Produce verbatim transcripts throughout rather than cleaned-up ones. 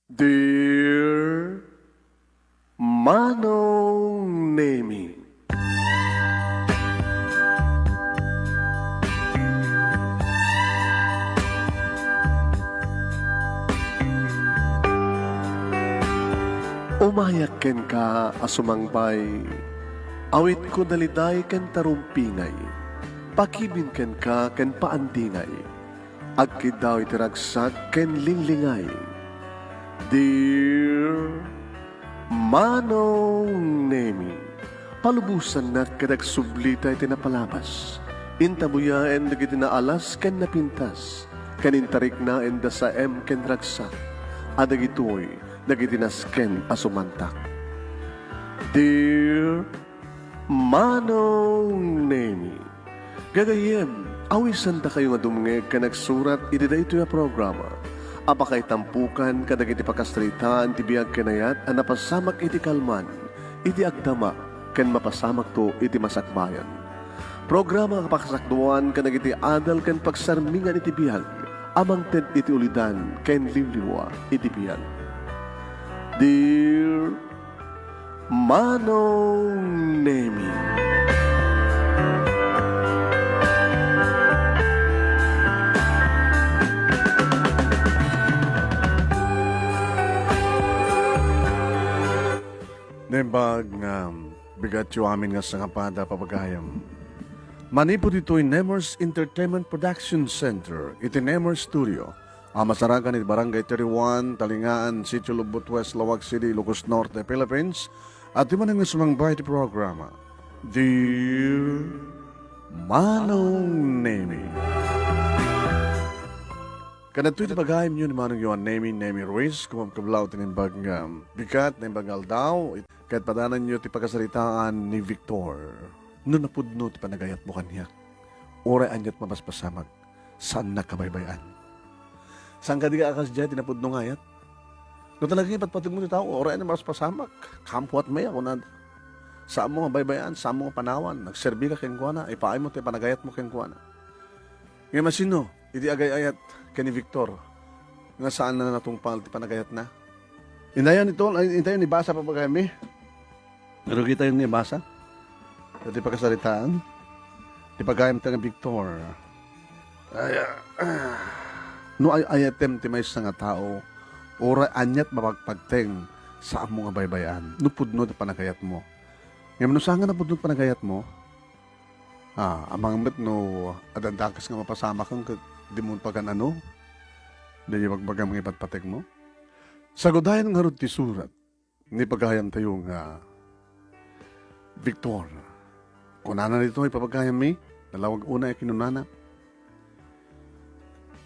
Dear Manong Nemi. Umayak kenka a sumangbay, awitko daliday ken tarumpingay, pakibin kenka ken paandingay. Agkiddaw iti ragsak ken linglingay. Dear Manong Nemi, palubosannak ket agsublita iti napalabas. Intabuyaen dagiti naalas ken napintas, ken intariknaen da saem ken ragsak, a dagitoy dagiti nasken a sumantak. Dear Manong Nemi, gagayyem, awisandakayo nga dumngeg ken agsurat iti daytoy a programa a pakaitampukan kadagiti pakasaritaan ti biag ken ayat a napasamak iti kalman, iti agdama, ken mapasamakto iti masakbayan. Programa a pakasakduan kadagiti adal ken pagsarmingan iti biag a mangted iti ulidan ken liwliwa iti biag. Dear Manong Nemi. Naimbag nga bigatyo amin nga sangapada, papagayam. Manipud ditoy Nemers Entertainment Production Center, iti Nemers Studio, a masarakan iti Barangay thirty-one, Talingaan, Sitio Lubot West, Laoag City, Ilocos Norte, Philippines, adtoy manen nga sumangbay iti programa, Dear Manong Nemi. Kadagitoy ti pagayamyo ni Manong Yohan Nemi, Nemi Ruiz, kumabkablaw ti naimbag nga bigat, naimbag nga aldaw, ket padananyo ti pakasaritaan ni Victor. No napudno ti panagayatmo kaniak, uray aniat mapaspasamak, saannak a baybay-an. Saan kadi nga a kas diay ti napudno nga ayat? No talaga nga ipatpategmo ti tao, uray aniat mapaspasamak, come what may, a kunada. Saanmo nga baybay-an, saanmo nga panawan, nagserbika kenkuana, ipaaymo ti panagayatmo kenkuana. Ngem asino iti agay-ayat ken ni Victor nga saanna a natungpal ti panagayatna? Intayon ito, ay, intayon ibasa, papagayammi. Rugi tayo ni ibasa. Iti pakasaritaan, ti pagayam tayo nga Victor. Ay, ah, no ay-ayatem ti maysa nga tao, uray aniat mapagpagteng, saanmo nga baybay-an. No pudno ti panagayatmo. Ngem no saan nga napudno ti panagayatmo, ah, amangan met no adda dakes nga mapasamaken ket dimo pagan-ano, daydi bagbagam nga ipatpategmo. Sagudayen ngarud ti surat ni pagayamtayo nga Victor. Kunana ditoy, papagayammi, nalawag unay a kinunana,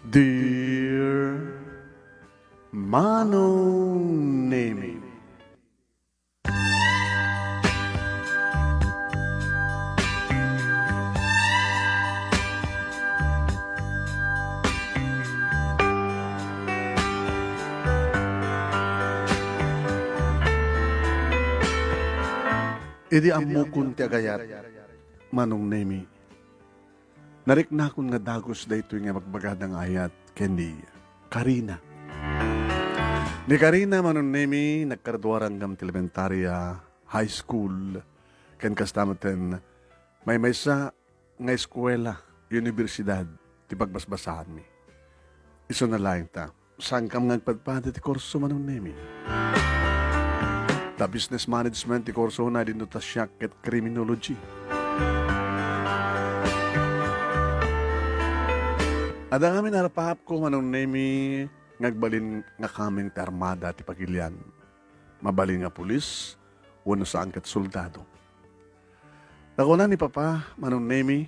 Dear Manong Nemi. Idi ammokon ti agayat, Manong Nemi, nariknakon nga dagus daytoy nga ibagbagada nga ayat ken ni Karina. Ni Karina, Manong Nemi, nagkaduaranggam ti elementaria, high school, ken kasta metten maymaysa nga eskuela, universidad, ti pagbasbasaanmi. Isuna laeng ta, saankam nga agpadpada ti kurso, Manong Nemi. Ta business management ti kursona, idi no ta siak ket criminology. Adda ngamin a rapaapko, Manong Nemi, nga agbalin nga kameng ti armada ti pagilian. Mabalin nga pulis, wenno saan ket soldado. Ta kuna ni Papa, Manong Nemi,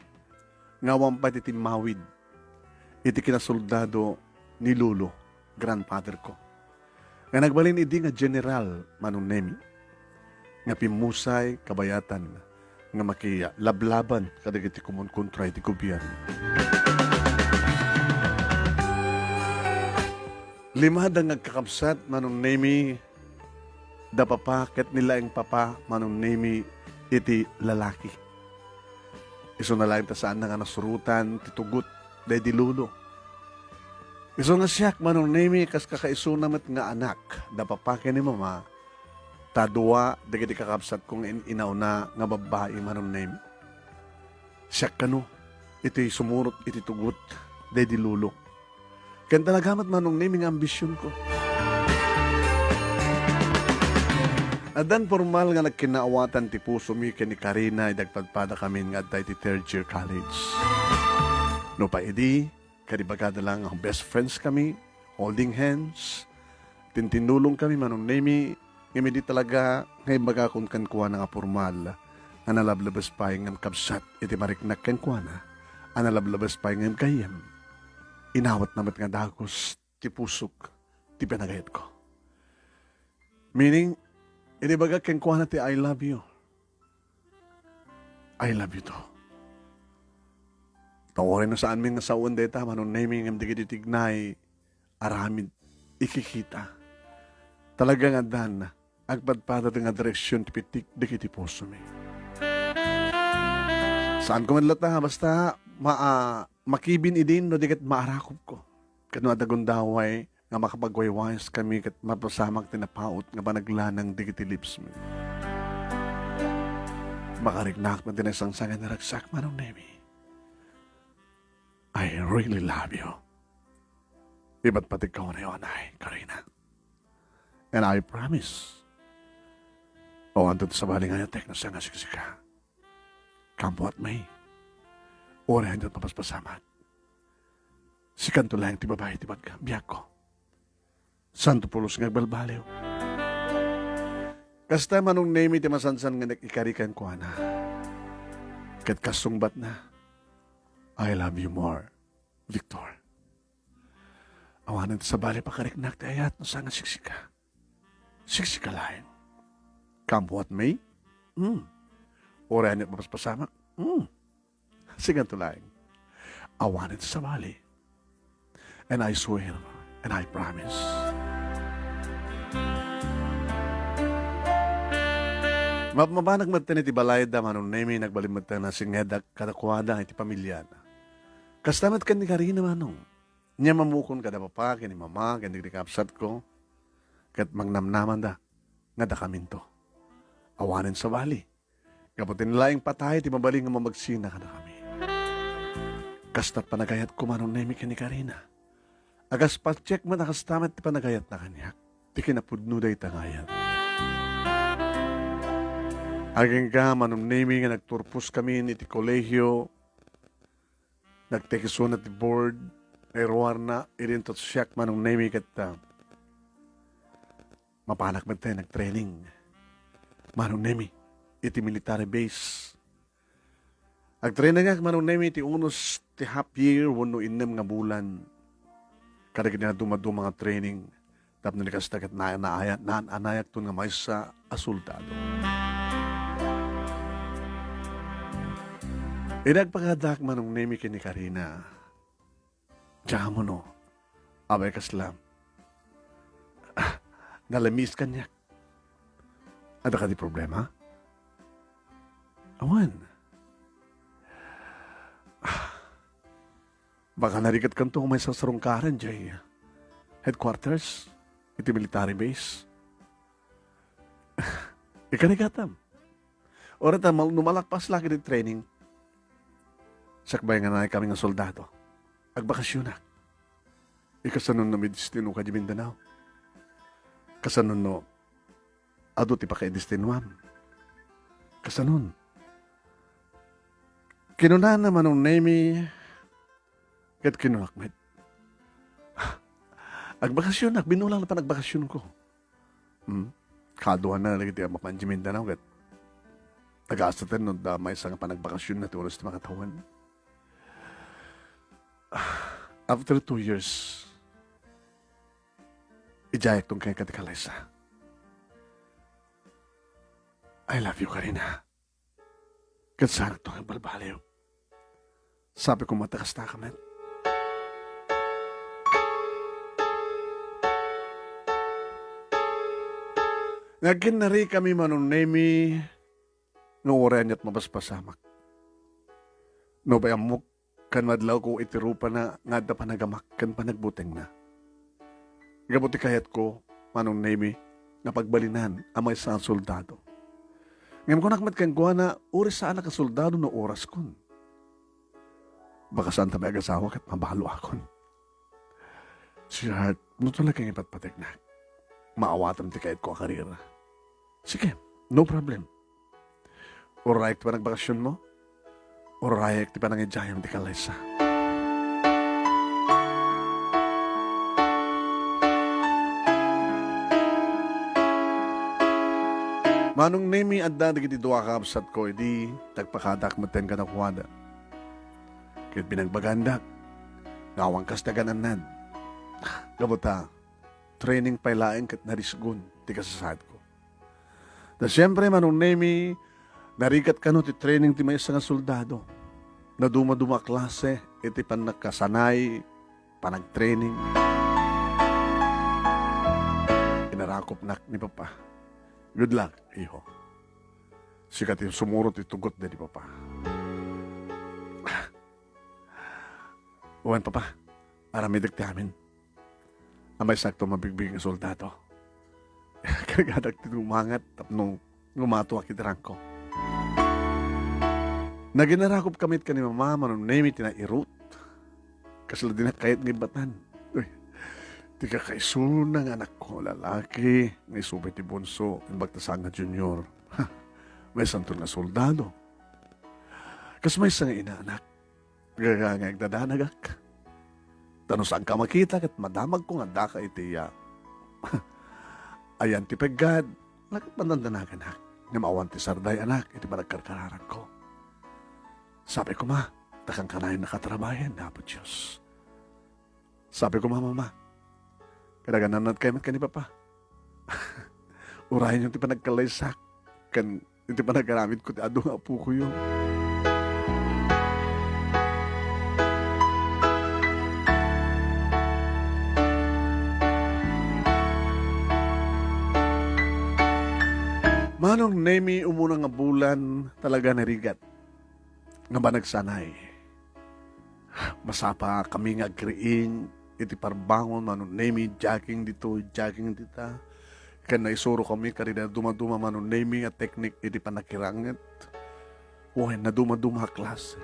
nga awan pay ti timmawid iti kinasoldado ni Lolo, grandfather ko, nga nagbalin idi nga general, Manong Nemi, nga pimmusay kabayatan nga makilablaban kadagiti kumunkontra iti gobierno. Lima da nga agkakabsat, Manong Nemi, da Papa ket ni laeng Papa, Manong Nemi, iti lalaki. Isuna laeng ta saanna nga nasurotan ti tugot daydi Lolo. Isu nga siak, Manong Nemi, kas kakaisuna met nga anak, da papa ken ni mama, ta dua dagiti kakabsatko nga in-inauna nga babbai, Manong Nemi. Siak kano iti sumurot iti tugot daydi lolo. Ken talaga met, Manong Nemi, nga ambisionko. Addan formal nga nagkinnaawatan ti pusomi ken ni Karina idi agpadpadakamin nga adda iti third year college. Nupay idi, kadibagada la nga best friends kami, holding hands, tintinulong kami, Manong Nemi, ngem idi talaga nga imbagakon kenkuana nga pormal nga nalablabes pay ngem kabsat iti mariknak kenkuana a nalablabes pay ngem gayyem, inawatna met nga dagus ti pusok ti panagayatko. Meaning, inibagak kenkuana ti "I love you." "I love you too." Ta uray no saanmi nga sawen dayta, Manong Nemi, ngem dagiti tignay aramid ikikita. Talaga nga addan agpadpada nga direksion ti pitik dagiti pusomi. Saanko met latta, basta ma-, ah, makibin idin no di ket maarakupko. Ket no adda gundaway nga makapagwaywayas kami ket mapasamak ti napaut nga panaglanang dagiti lipsmi. Makariknak met ti nagsangsangan nga ragsak, Manong Nemi. I really love you. Ipatpategko unay, Karina. And I promise, awan ti sabali nga ayatek no saan nga siksika. Come what may. Uray ania ti mapaspasamak. Sikanto laeng ti babai ti bag-, biagko. Santo pulos nga agbalbaliw. Kasta, Manong Nemi, ti masansan nga nag-ikari kenkuana. Ket kas sungbatna, "I love you more, Victor." Awanen ti sabali pakariknak ti ayat no saan nga siksika. Siksika laeng. Come what may? Hmm. Uray ania ti mapaspasamak? Hmm. Sikanto laeng. Awanen ti sabali. And I swear, and I promise. Mapmapanak metten iti balayda, Manong Nemi, nagbalin metten a singedak kadakuada iti pamiliana. Kasta met ken ni Karina, Manong. Nia mamukon kada papa ken ni mama ken dagiti kabsatko, ket mangnamnamanda nga dakaminto. Awanen sabali. Gapu ti laeng patay ti mabalin nga mamagsina kadakami. Kasta't panagayatko, Manong Nemi, ken ni Karina. Agas patiek met a kasta met ti panagayatna kaniak. Ti kinapudno dayta nga ayat. Agingga, Manong Nemi, nga nagturposkamin iti kolehio, nagtekisuna ti board, nairuarna, idinto siak, Manong Nemi, ket, ah, mapanak met nagtraining, Manong Nemi, iti military base. Agtrainingak, Manong Nemi, iti unos ti half year wenno innem nga bulan. Kadagiti nadumaduma nga training, tapno ni kasta ket na-, naaya-, naan-anayakton nga maysa a soldado. Idi agpakadaak, Manong Nemi, ken ni Karina, diak ammo no apay kasla, ah, nalamiis kaniak. Adda kadi problema? Awan. Ah, baka nariketkanto nga maysa a sarungkaran diay headquarters iti military base. Ikarigatam. Uray ta mal-, no malakpas la iti training, sakbay nga naay kami nga soldado, agbakasionak. Ikasano no midestino ka di Mindanao? Kasano no adu ti pakaidestinoam? Kasano? Kinunana, Manong Nemi, ket kinunak met, agbakasionak, binulang na panagbagasio ko. Hmm? Kaduana dagiti mapan di Mindanao ket nagaasatan no adda maysa nga panagbakasionna ti unos ti makatawen. After two years, idiayakton kenka ti kalaysa. I love you, Karina. Ket saanakto nga agbalbaliw. Sapay koma ta kasta ka met. Nga agkinnari kami, Manong Nemi, nga uray ania't mapaspasamak. Nupay ammok Ken madlawko iti rupana nga adda panagamak ken panagbutengna. Gapu ti kayatko, Manong Nemy, nga pagbalinan a maysa a soldado. Ngem kunak met kenkuana, uray saanak a soldado no oraskon. Baka saanta may agasawa ket mabaloakon. Sweetheart, no talaga nga ipatpategnak, maawatam ti kayatko a karera. Sige, no problem. Urayek ti panagbakasionmo, urayek ti panangidiayam ti kallaysa. Manong Nemy, adda dagiti dua a kabsatko idi nagpakadak metten kadakuada. Ket binagbagaandak nga awan kas ti agan-annad. Gapu ta, training pay laeng ket narisgon ti kasasaadko. Ta siempre, Manong Nemy, narigat kano ti training ti maysa nga soldado. Nadumaduma a klase iti pannakasanay, panagtraining. Inarakupnak ni Papa. Good luck, iho. Sika ti sumurot iti tugot ni Papa. Wen, Papa, aramidek ti amin. Maysaakto mabigbig nga soldado. Kargadak ti dumanget tapno gumatuak iti rangko. Naginarakop kami ken ni Mama, Manong Nemy, ti nairut. Kasla dinak kayat nga ibbatan. Uy, ti kakaisuna nga anakko a lalaki, nga isu pay ti bunso, imbag ta saan nga junior. Ha, maysanto nga soldado. Kas maysa nga inaanak, gaga nga agdadanagak. Ta no saanka makita ket madamagko nga addaka iti, ah, ayan ti peggad, naket mandandanagannak. Ngem awan ti sarday, anak, iti panagkarkararagko. Sapay koma, ta kankanayon a katrabayan ni Apo Dios. Sapay koma, Mama, kadaganannat kay met ken ni Papa. Urayenyo ti panagkallaysak ken iti panagaramidko ti adu nga apokoyo. Manong Nemy, umuna nga bulan, talaga narigat nga panagsanay. Masapa kami nga agriing iti parbangon, Manong Nemy, jogging ditoy, jogging dita. Ken naisuro kami kadi dadduma-duma, Manong Nemy, a teknik iti pannakiranget. Wen, nadduma-duma a klase.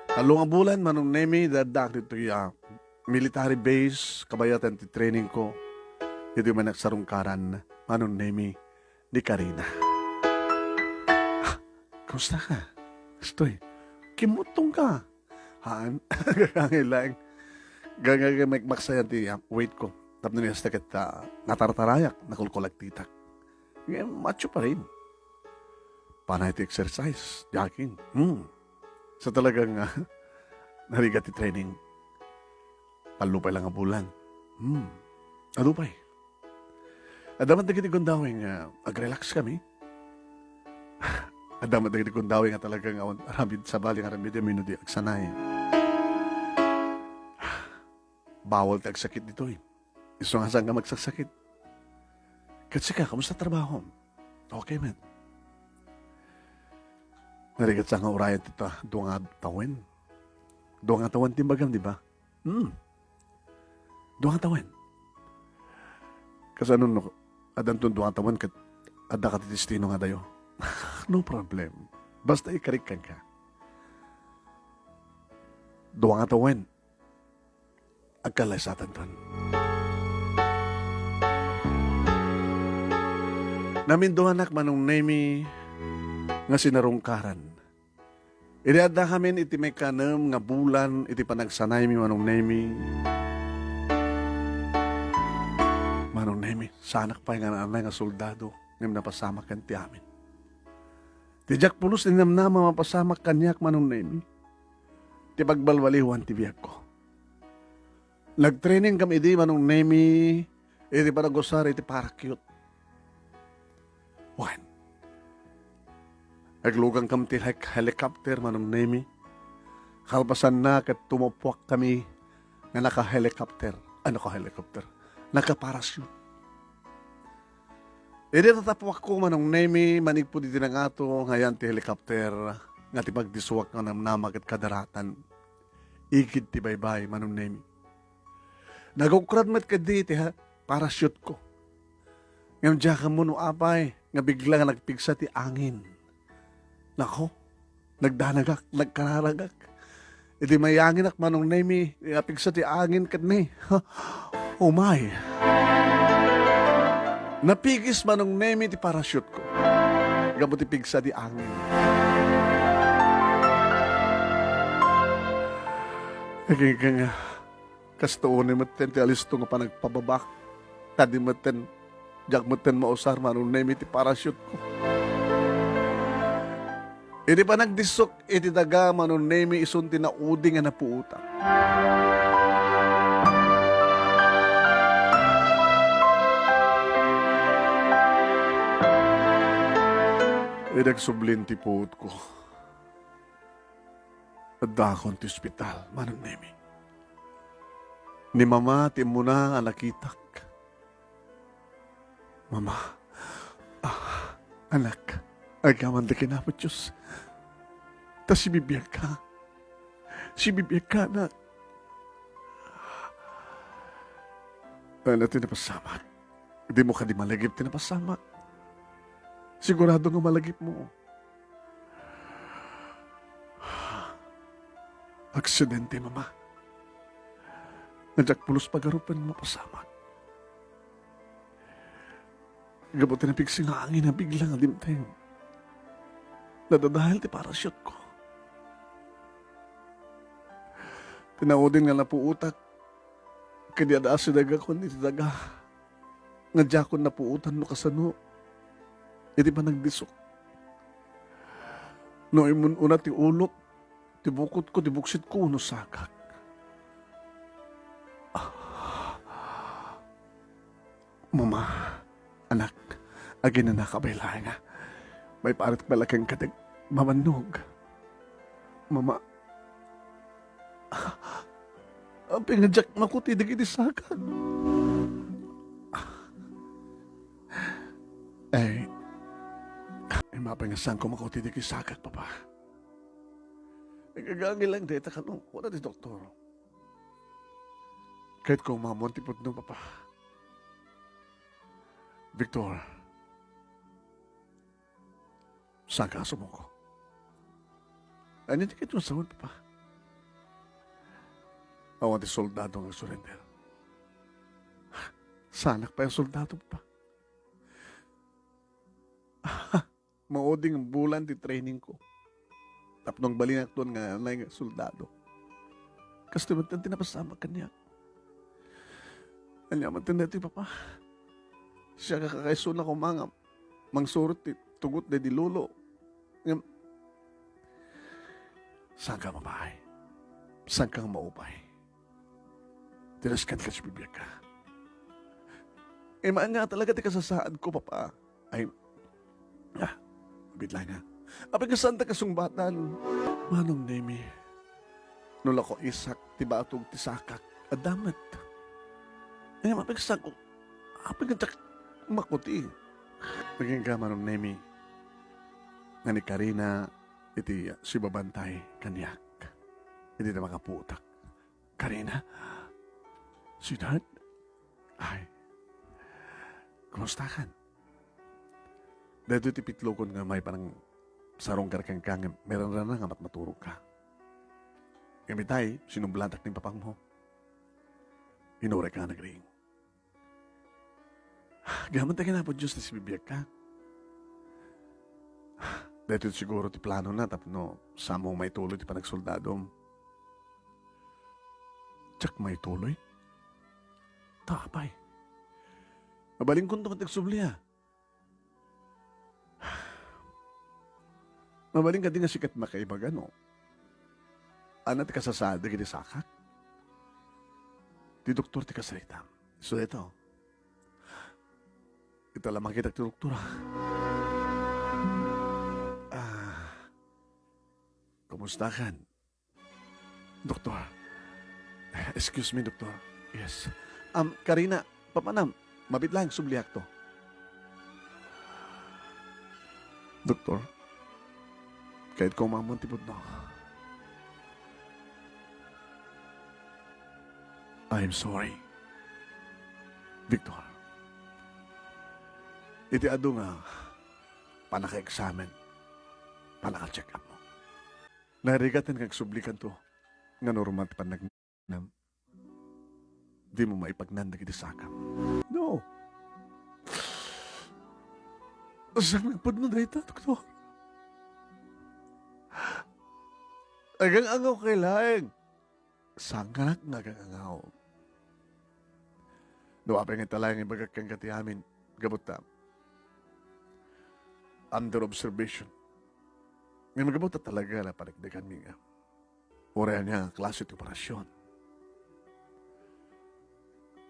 Tallo nga bulan, Manong Nemy, addaak ditoy a military base, kabayatan ti training ko. Iti may nagsarungkaran, Manong Nemy, ni Karina. Ah, kumusta ka? Kastoy, kimmutong ka. Haan, gagangay laeng. Gagangay, may maksayan ti, ah, weight ko. Tapno ni hasta ket, ah, natartarayak, nakulkulagtitak. Ngem macho pa rin. Panay ti exercise, jogging. Hmm. Sa talagang, ah, narigat ti training. Tallo pay la nga bulan. Hmm. Adu pay. Adda met dagiti gundaway nga ag-relax kami. Adda met dagiti gundaway nga talaga nga awan aramid, sabali nga aramid a mino di agsanay. Bawal ti agsakit ditoy. Isu nga saan nga magsaksakit. Ket sika, kumusta trabahom? Okay met. Narigat sa nga urayan ti ta-, dua nga tawen. Dua nga tawen ti imbagam, di ba? Hmm. Dua nga tawen. Kasano no, addanton dua nga tawen ket adda ka ti destino nga adayo? No problem. Basta ikarik kenka. Dua nga tawen. Agkallaysatanton. Naminduanak, Manong Nemy, nga sinarungkaran. Idi addakamin iti maikanem nga bulan iti panagsanaymi, Manong Nemy. Manong Nemy, saanak pay nga naan-anay nga soldado, ngem napasamak ken ti amin. Ti diak pulos ni namnama mapasamak kaniak, Manong Nemy. Ti pagbalbaliwan ti biagko. Nagtraining kami idi, Manong Nemy, iti panagusar iti parachute. Wen. Aglugan kami ti hel-, helicopter, Manong Nemy. Kalpasanna ket tumuppuak kami nga naka-helicopter. Ah, naka-helicopter. Naka-parachute. Idi tatappuakko, Manong Nemy, manipud iti nangato nga ayan ti helicopter, nga ti pagdisuak nga namnama ket kadaratan igid ti baybay, Manong Nemi. Nagukrat met kadi ti ha-, parachute ko. Ngem diak ammo no apay nga bigla nga nagpigsa ti angin. Nako, nagdanagak, nagkararagak. Idi mayanginak, Manong Nemi, napigsa ti angin ket ni, oh my! Napigis, Manong Nemi, ti parachute ko. Gapu ti pigsa ti angin. Agingga nga, kastoon ni metten ti alisto nga panagpababak. Kadi metten, diak metten mausar, Manong Nemi, ti parachute ko. Idi panagdisok iti daga, Manong Nemi, isun ti naudi nga napuotak. Idi agsublin ti puotko, addaakon ti ospital, Manong Nemi. Ni Mama ti immuna a nakitak. Mama, ah, anak, agyamanak ken Apo Dios. Ta sibibiagka. Sibibiagka, anak. Ania ti napasamak? Dimo kadi malagip ti napasamak? Sigurado nga malagipmo. Aksidente, Mama. Nga diak pulos pagarupen mapasamak. Gapu ti napigsa nga angin a bigla nga dimteng. Nadadael ti parachute ko. Ti naudin nga napuotak, kadi adda asidegakon iti daga. Nga diakon napuotan no kasano iti panagdisok. No immun-una ti ulok, ti bukotko, ti buksitko, wenno sakak. Mama, anak, aginanaka pay laeng a maiparit pay la kenka ti agmabannog. Mama, apay nga diak makuti dagiti sakak? Ay, ay, apay nga saanko makuti dagiti sakak, Papa? Agagi laeng dayta kano, kuna ti doktor. Kayatko nga umammo ti pudno, Papa. Victor, saanka nga sumuko? Ania ti kayatmo a sawen, Papa? Awan ti soldado nga agsurrender. Saanak pay a soldado, Papa. Maudi nga bulan ti training ko. Tapno agbalinakton nga anay nga soldado. Kastoy met ti napasamak kaniak. Ania met daytoy, Papa? Siak a kakaisuna koma nga mangsurot ti tugot daydi lolo. Ngem, saanka nga mapaay? Saanka nga maupay? Ti nasken ket sibibiagka. Ima nga talaga ti kasasaadko, Papa. Ay, ah, mabiit laeng a. Apay nga saanta kasungbatan, Manong Nemi? No la ko isak ti batog ti sakak, adda met. Ay, apay nga saanko, apay nga diak makuti? Agingga, Manong Nemi, nga ni Karina iti sibabantay kaniak. Iti ta makaputak. Karina? Sweetheart? Ay. Kumustakan? Daytoy ti pitlokon nga maipanang sarungkar kenka ngem marangrana nga matmaturogka. Ngem itay, sinublatak ni papangmo. Inuray ka nga nagriing. Gamin ta ken Apo Dios ti sibibiagka. Daytoy siguro ti planona tapno saanmo maituloy ti panagsoldadom. Diak maituloy? Ta apay? Mabalinkonto met agsubli a. Mabalin kadi nga sika ti makaibaga, no? Ania ti kasasaad dagiti sakak? Ti doktor ti kasaritam. Isu dayta. Ita la makitak ti doktor, a. Ah, kumustakan? Doktor. Excuse me, Doktor. Yes. Um, Karina, papanam, mabiit laeng subliakto. Doktor, Ket kung ammoan ti pudno, I'm sorry, Victor. Iti adu nga panaka-examine, panaka-check-up mo, narigaten nga agsublikanto nga normal ti pannaknam. Dimo maipagnan dagiti sakam. No. Saan nga pudno dayta, doktor? Agang-angaw kay laeng. Saan nga anak nga agang-angaw? No apay nga ita laeng ibagak kenka ti amin, gapu ta under observation. Ngem gapu ta talaga napanikdikanmi nga uray ania nga klase ti operasyon.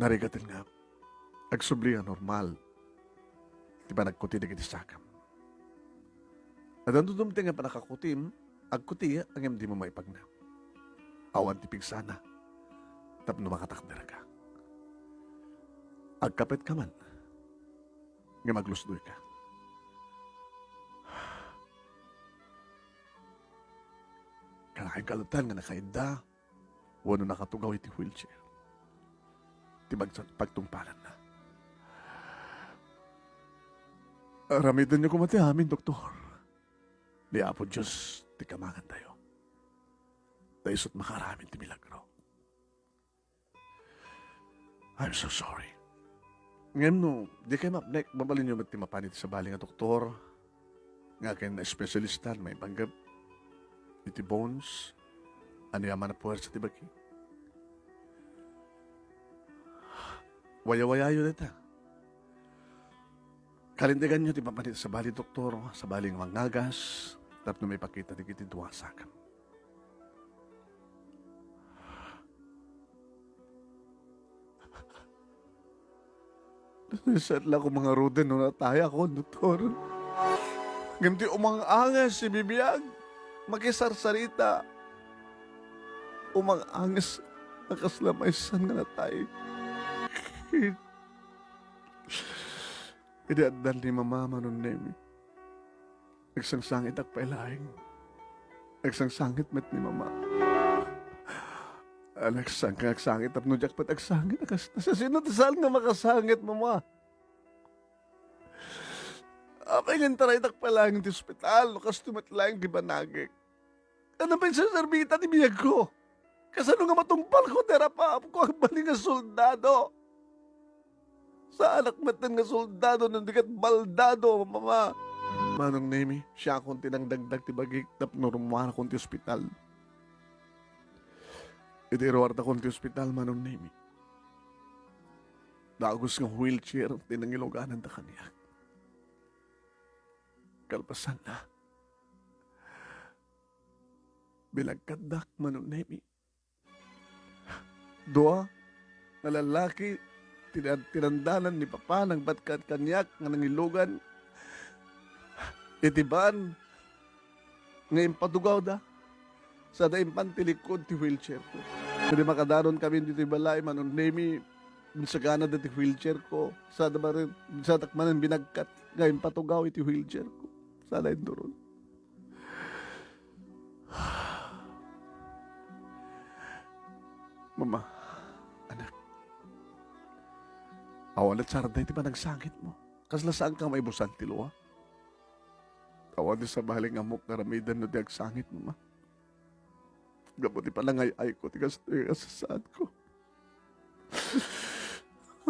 Narigaten nga agsubli a normal ti panagkuti dagiti sakam. Adda dumteng nga panakakutim, agkuti, ngem dimo maipagna. Awan ti pigsana tapno makatakderka. Agkapetka man, ngem aglusdoyka. Kanayon kalatan nga nakaidda wenno nakatugaw iti wheelchair ti pag-, pagtungpalanna. Aramidenyo koma ti amin, doktor. Ni Apo Dios ti kamangantayo. Ta isut' makaaramid ti milagro. I'm so sorry. Ngem no dikay mapnek, mabalinyo met ti mapan iti sabali nga doktor, nga ken espesyalistan maipanggep iti bones, ania man a puwersa ti bagi. Wayawayayo dayta. Kalinteganyo ti mapan iti sabali doktor, sabali nga mangngagas, tapno maipakita dagiti dua a sakam. Nasayaat la koma ngaruden no natayakon, doktor. Ngem ti umang-anges ti bibiag, makisarsarita. Umang-anges a kasla maysan nga natay. Idi addan ni Mama, Manong Nemi, nagsangsangitak pay laeng. Nagsangsangit met ni Mama. Anak, saan ka agsangit tapno diak met agsangit a kasta? Sasino ti saan nga makasangit, Mama? Apay nga intaraydak pay laeng iti ospital no kastoy met laeng ti banagek? Ania pay ti serserbi ita ti biagko? Kasano nga matungpalko ti arap-arapko agbalin nga soldado? Saanak metten nga soldado no di ket baldado, Mama. Manong Nemi, siakon ti nangdagdag ti bagik tapno rummuarakon ti ospital. Idi ruartakon ti ospital, Manong Nemi, dagus nga wheelchair ti nangilugananda kaniak. Kalpasanna, binagkatdak, Manong Nemi. Dua nga lallaki ti tinandanan ni Papa nangbatkat kaniak nga nangilugan iti van nga impadugawda. Sada impan ti likod ti wheelchair ko. Idi makadanon kami ditoy balay, Manong Nemi, insaganada ti wheelchair ko. Sada manen, sadak manen binagkat nga impatugaw iti wheelchair ko. Sada induron. Mama, anak, awan laeng sarda iti panagsangitmo. Kasla saanka maibusan ti lua? Awan ti sabali nga ammok nga aramiden no di agsangit, Mama. Gapu ti panangay-ayko ti kastoy nga sasaadko.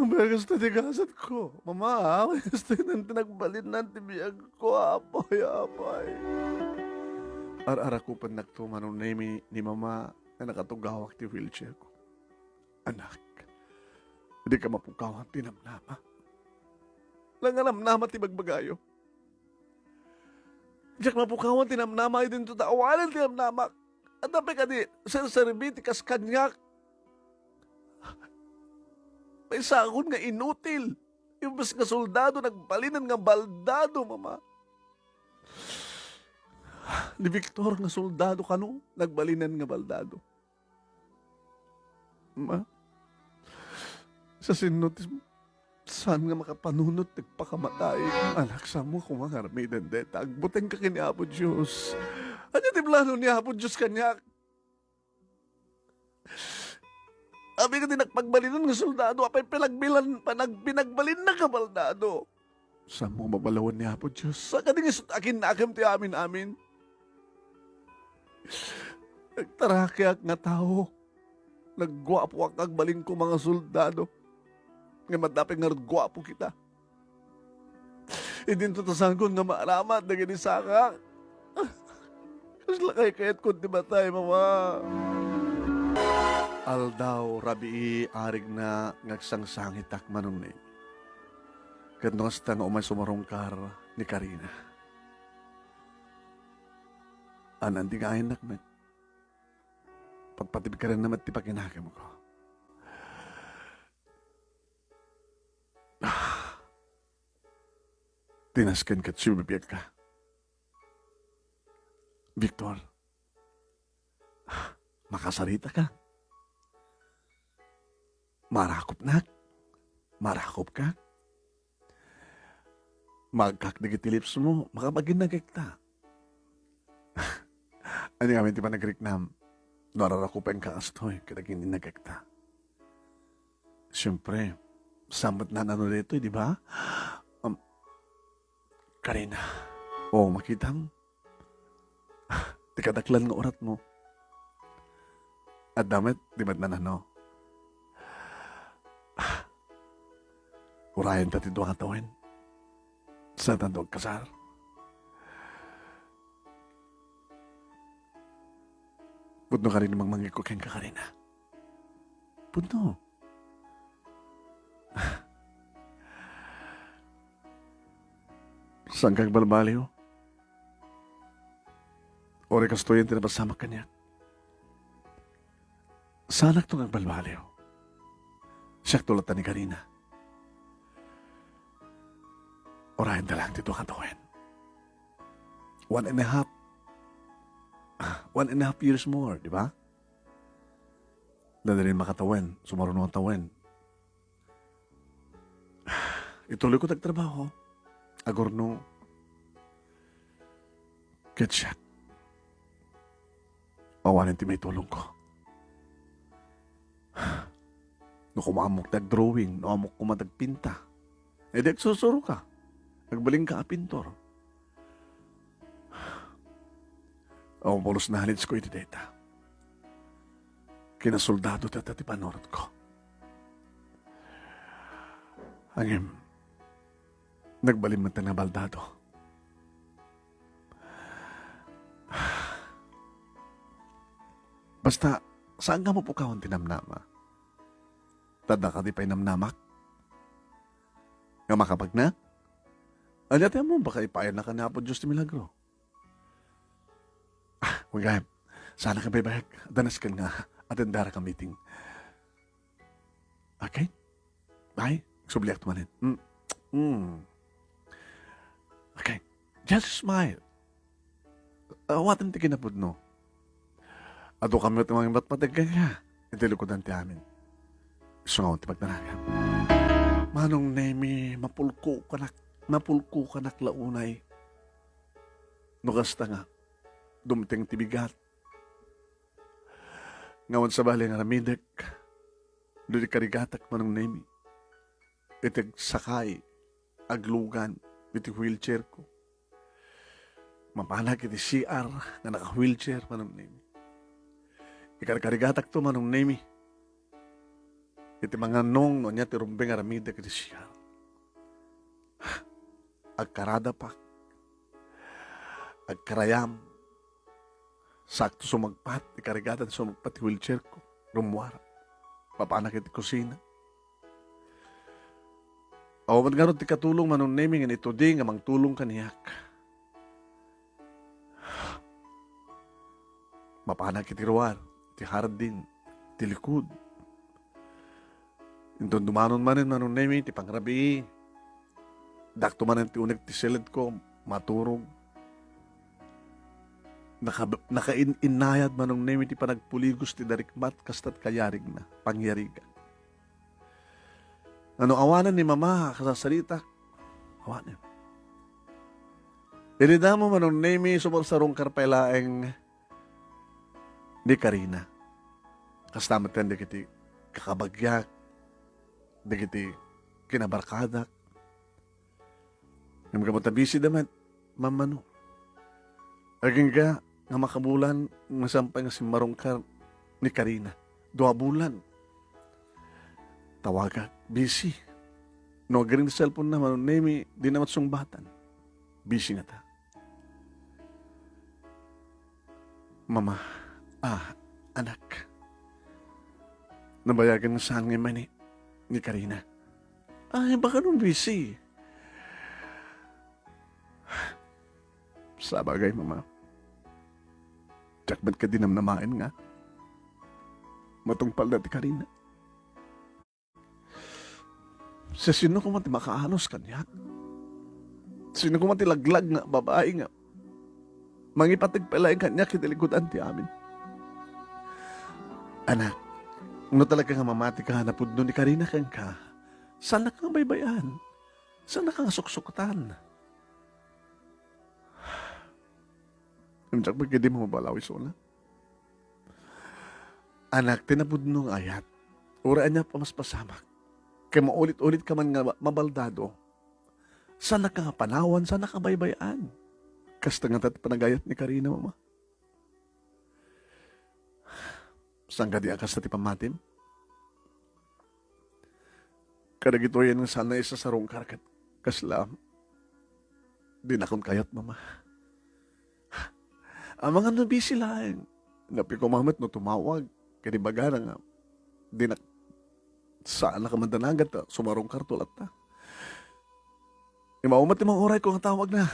Apay, kastoy ti gasatko, Mama. Apay, kastoy ti nagbalinnan ti biagko, apay, apay. Ar-arakupennakto, Manong Nemi, ni Mama nga nakatugawak ti wheelchair ko. Anak, dika mapukawan ti namnama. La nga namnama ti bagbagayo. Diak mapukawan ti namnama idinto ta awanen ti namnamak. Adda pay kadi serserbi ti kas kaniak? Maysaon nga inutil. Imbes nga soldado, nagbalinen nga baldado, Mama. Ni Victor nga soldado kano, nagbalinen nga baldado. Ma, sasino ti saan nga makapanunot ti pakamatay? Anak, saanmo koma nga aramiden dayta. Agbutengka ken ni Apo Dios. plano ni Apo Dios kaniak. Apay kadi nagpagbalinan nga soldado, apay pinagbilan, panag-, pinagbalinnak nga baldado? Saanmo nga babalawen ni Apo Dios? Saan kadi nga isut' a kinnakem ti amin-amin? Nagtarakiak nga tao. Nagguapoak nga agbalin koma nga soldado. Ngem adda pay ngarud guapo kita. Idinto ta sangkon nga maaramat dagiti sangak. Kasla kaykayatko ti matay, Mama. Aldaw, rabii, arigna nga agsangsangitak, Manong Nemi. Ket no kasta nga umay sumarungkar ni Karina. Anan ti nga ayannak met. Pagpatibkarenna met ti pakinakemko. Ah, ti nasken ket sibibiagka. Victor, makasaritaka. Marakopnak. Marakopka. Maagkak dagiti lipsmo, makabaginagekta. Ania ngamin ti panagriknam no ararakupenka kastoy kadagiti nagekta? Siempre, saan met naan-ano daytoy, di ba? Um, Karina, o, makitam? Ti kadaklan nga uratmo. Adda met, di met naan-ano. Urayenta ti dua nga tawen. Saantanto agkasar. Pudno kadi ti mangmangngegko kenka, Karina. Pudno. Saanka agbalbaliw? Uray kastoyen ti napasamak kaniak. Saanakto nga agbalbaliw. Siakto latta ni Karina. Urayenta laeng ti dua nga tawen. One and a half, ah, one and a half years more, di ba? Nadalin makatawen, sumaruno nga tawen. Ituloyko ti agtrabaho. Agurno. Ket siak, awanen ti maitulongko. No koma ammok ti agdrawing, no ammok koma ti agpinta, idi agsursuroka, agbalinka a pintor. Awan pulos nalids ko iti dayta. Kinasoldado ti, ti panurotko. Ngem, nagbalin met nga baldado. Basta, saan nga mapukawan ti namnama? Ta adda kadi pay namnamak nga makapagna? Ania ti ammom, baka ipaayannaka ni Apo Dios ti milagro. Ah, wen gayam. Saanka agbaybayag. Adda nasken nga atenderak a meeting. Okay? Bye. Agsubliakto manen. Mm. Mm. Okay. Just smile. Awatem ti kinapudno. Adu kami ti mangipatpateg kenka iti likudan ti amin. Isu nga ti pagdanagan. Manong Nemi, mapulkokanak, mapulkokanak la unay. No kasta nga, dumteng ti bigat. Nga awan sabali nga aramidek, no di karigatak, Manong Nemi. Iti agsakay, aglugan, iti wheelchair ko. Mapanak iti C R nga naka-wheelchair, Manong Nemi. Ikarkarigatakto, Manong Nemi. Iti mangannong no ania ti rumbeng aramidek iti C R. Agkaradapak. Agkarayam. Sakto sumagpat, ikarigatan sumagpat ti wheelchair ko. Rummuar. Mapanak iti kusina. Awan ngarud ti katulong, Manong Nemi, nga itudi nga mangtulong kaniak. Mapanak iti ruar, ti hardin, ti likud. Inton dumanon manen, Manong Nemi, ti pangrabii. Dakto manen ti uneg ti seledko, maturog. Naka-, nakain-innayad, Manong Nemi, ti panagpuligos ti darikmat, kasta ti kayarigna, pangyariga. Ngano awanen ni Mama a kasasaritak? Awanen. Idi damo, Manong Nemi, sumarsarungkar pay laeng ni Karina. Kasta met ken dagiti kakabagyak, dagiti kinabarkadak. Ngem gapu ta busy da met, Mama, no? Agingga nga makabulan nga saan pay nga simmarungkar ni Karina. Dua bulan. Tawagak, busy. No agring ti cellphone na, Manong Nemi, di na met sungbatan. Busy ngata. Mama, ah, anak. Nabayagen nga saan nga immay ni, ni Karina. Ay, baka no busy. Sabagay, Mama. Diak met kadi namnamaen nga matungpalna ti Karina. Siasino koma ti makaanus kaniak? Sino koma ti laglag nga babai nga mangipateg pay laeng kaniak iti likudan ti amin? Anak, no talaga nga mamatika a napudno ni Karina kenka, saannaka nga baybay-an. Saannaka nga suksuktan. Ngem diak pay kadi mababalaw isuna. Anak, ti napudno nga ayat, uray ania a pamaspasamak, ken maulit-ulitka man nga mabaldado, saannaka nga panawan, saannaka nga baybay-an. Kasta ngata ti panagayat ni Karina, Mama. Saan kadi a kasta ti pammatim? Kadagitoyen nga saan nga isasarungkar ket kasla, dinakon kayat, Mama. Amangan no busy laeng. Napay koma met no tumawag ken ibagana nga dinak, saannaka man danagan ta sumarungkarto latta. Immawat met ti manguray ko nga tawagna.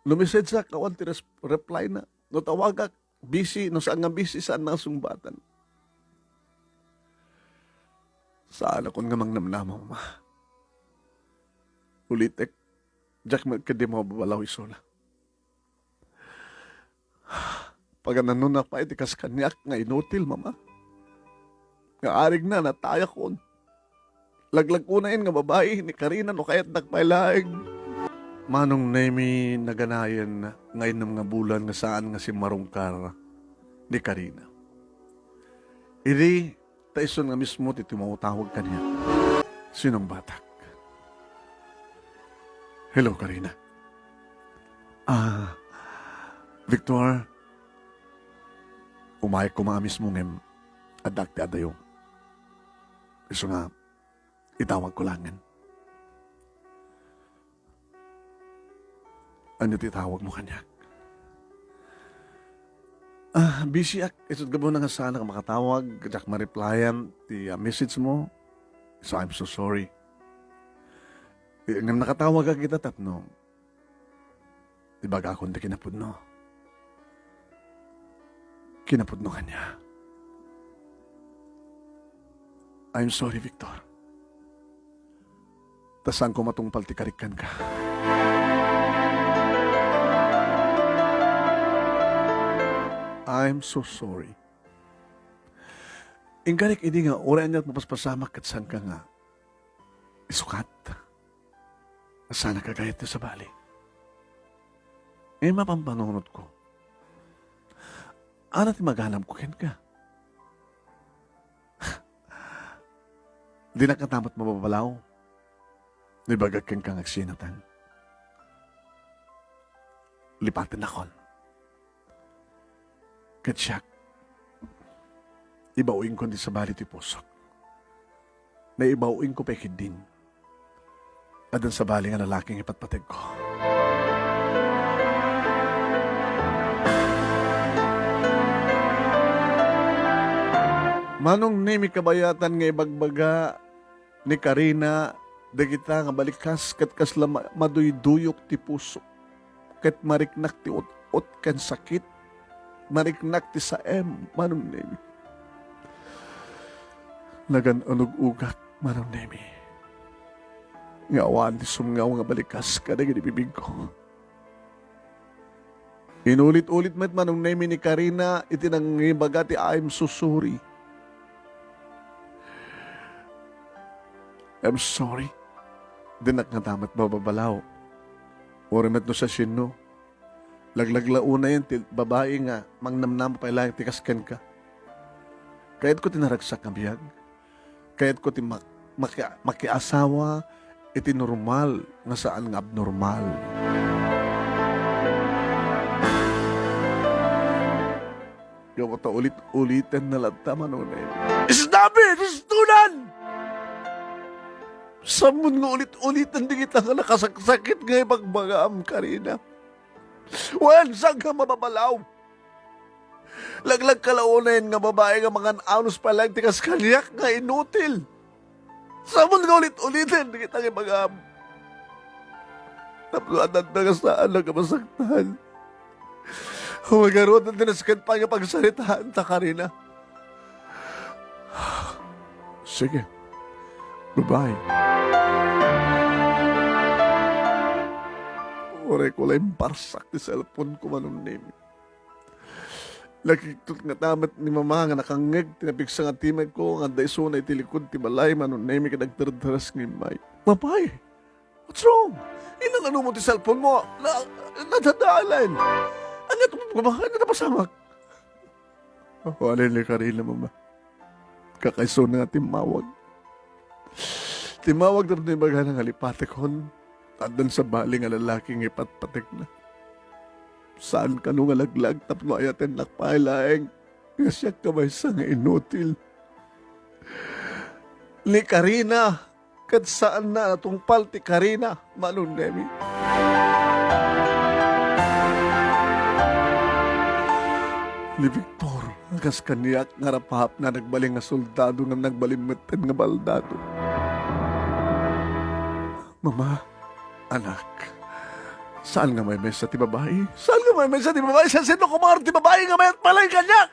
No message-ak, awan ti res-, reply-na. No tawagak, busy. No saan nga busy, saanna nga sungbatan. Saanakon nga mangnamnama, Mama. Ulitek, diak met kadi mababalaw isuna. Pagananona pay ti kas kaniak nga inutil, Mama. Nga arigna, natayakon. Laglag-onayen nga babai ni Karina no kayatdak pay laeng. Manong Nemi, naganayen nga innem nga bulan nga saan nga simmarungkar ni Karina. Idi ta isun nga mismo ti tumawtawag kaniak. Sinungbatak. Hello, Karina. Ah, Victor, umayek koma a mismo ngem addaak ti adayo. Isu nga, itawagko laengen. Ania ti itawagmo kaniak? Ah, busy-ak. Isu ti gapuna nga saannak a makatawag, diak ma-replyan ti, ah, message mo. So, I'm so sorry. Eh, ngem nakatawagak ita tapno ibagakon ti kinapudno. Kinapudno kaniak. I'm sorry, Victor. Ta saanko matungpal ti karik kenka. I'm so sorry. Inkarik idi nga uray ania ti mapaspasamak ket saanka nga isukat. Saannak a gayat ti sabali. Ngem mapampanunotko. Ania ti maganabko kenka? Dinak ngata met mababalaw no ibagak kenka nga agsinatan. Lipatennakon. Ket siak, ibaw-ingkon ti sabali ti pusok. Naibaw-ingko pay ketdin. Addan sabali nga lalaki nga ipatpategko. Manong Nemi, kabayatan nga ibagbaga ni Karina dagita nga balikas ket kasla ma-, maduyduyok ti puso, ket mariknak ti ut-ot ken sakit, mariknak ti saem, Manong Nemi. Nagan-anug-ugak, Manong Nemi, nga awan ti sumngaw nga balikas kadagiti bibigko. Inulit-ulit met, Manong Nemi, ni Karina iti nangibaga ti "I'm so sorry. I'm sorry." Dinak ngata met mababalaw. Uray met no siasino. Laglaglaonayen ti babai nga mangnamnama pay laeng ti kas kenka. Kayatko ti naragsak nga biag. Kayatko ti mak-, maki-, makiasawa iti normal nga saan nga abnormal. Gapu ta ulit-uliten na latta, Manong Nemi. Isnabi, istunan! Sammon nga ulit-uliten dagita nga nakasaksakit nga ibagbagam, Karina. Wen, saan ka mababalaw? Laglagkalaonayen nga babai nga mangan-anos pay laeng ti kas kaniak nga inutil. Sammon nga ulit-uliten dagita nga ibagam. Tapno adda nga saan nga masaktan. Awan ngarud ti nasken pay nga pagsaritaanta, Karina. Sige. Bye-bye. Uray ko la imparsak ti cellphone ko, Manong Nemi. Nakiktot ngata met ni Mama nga nakangngeg ti napigsa nga timekko nga adda isuna iti likod ti balay, Manong Nemi, ket agterteres nga immay. Mapay! What's wrong? Inanano mo ti cellphone mo? Na, nadadalan. Ania ti problema? Ania ti napasamak? Awanen ni Karina, Mama. Kakaisuna nga timmawag. Timmawag tapno ibagana nga lipatekon. Addan sabali nga lalaki nga ipatpatekna. Saan kano nga laglag tapno ayatennak pay laeng nga siak ti maysa nga inutil. Ni Karina, ket saanna a natungpal ti Karina, Manong Nemi. Ni Victor, kas kaniak nga rapapna, nagbalin nga soldado ngem nagbalin metten nga baldado. Mama, anak, saan nga maymaysa ti babai? Saan nga maymaysa ti babai? Siasino koma ti babai nga mayat pay laeng kaniak?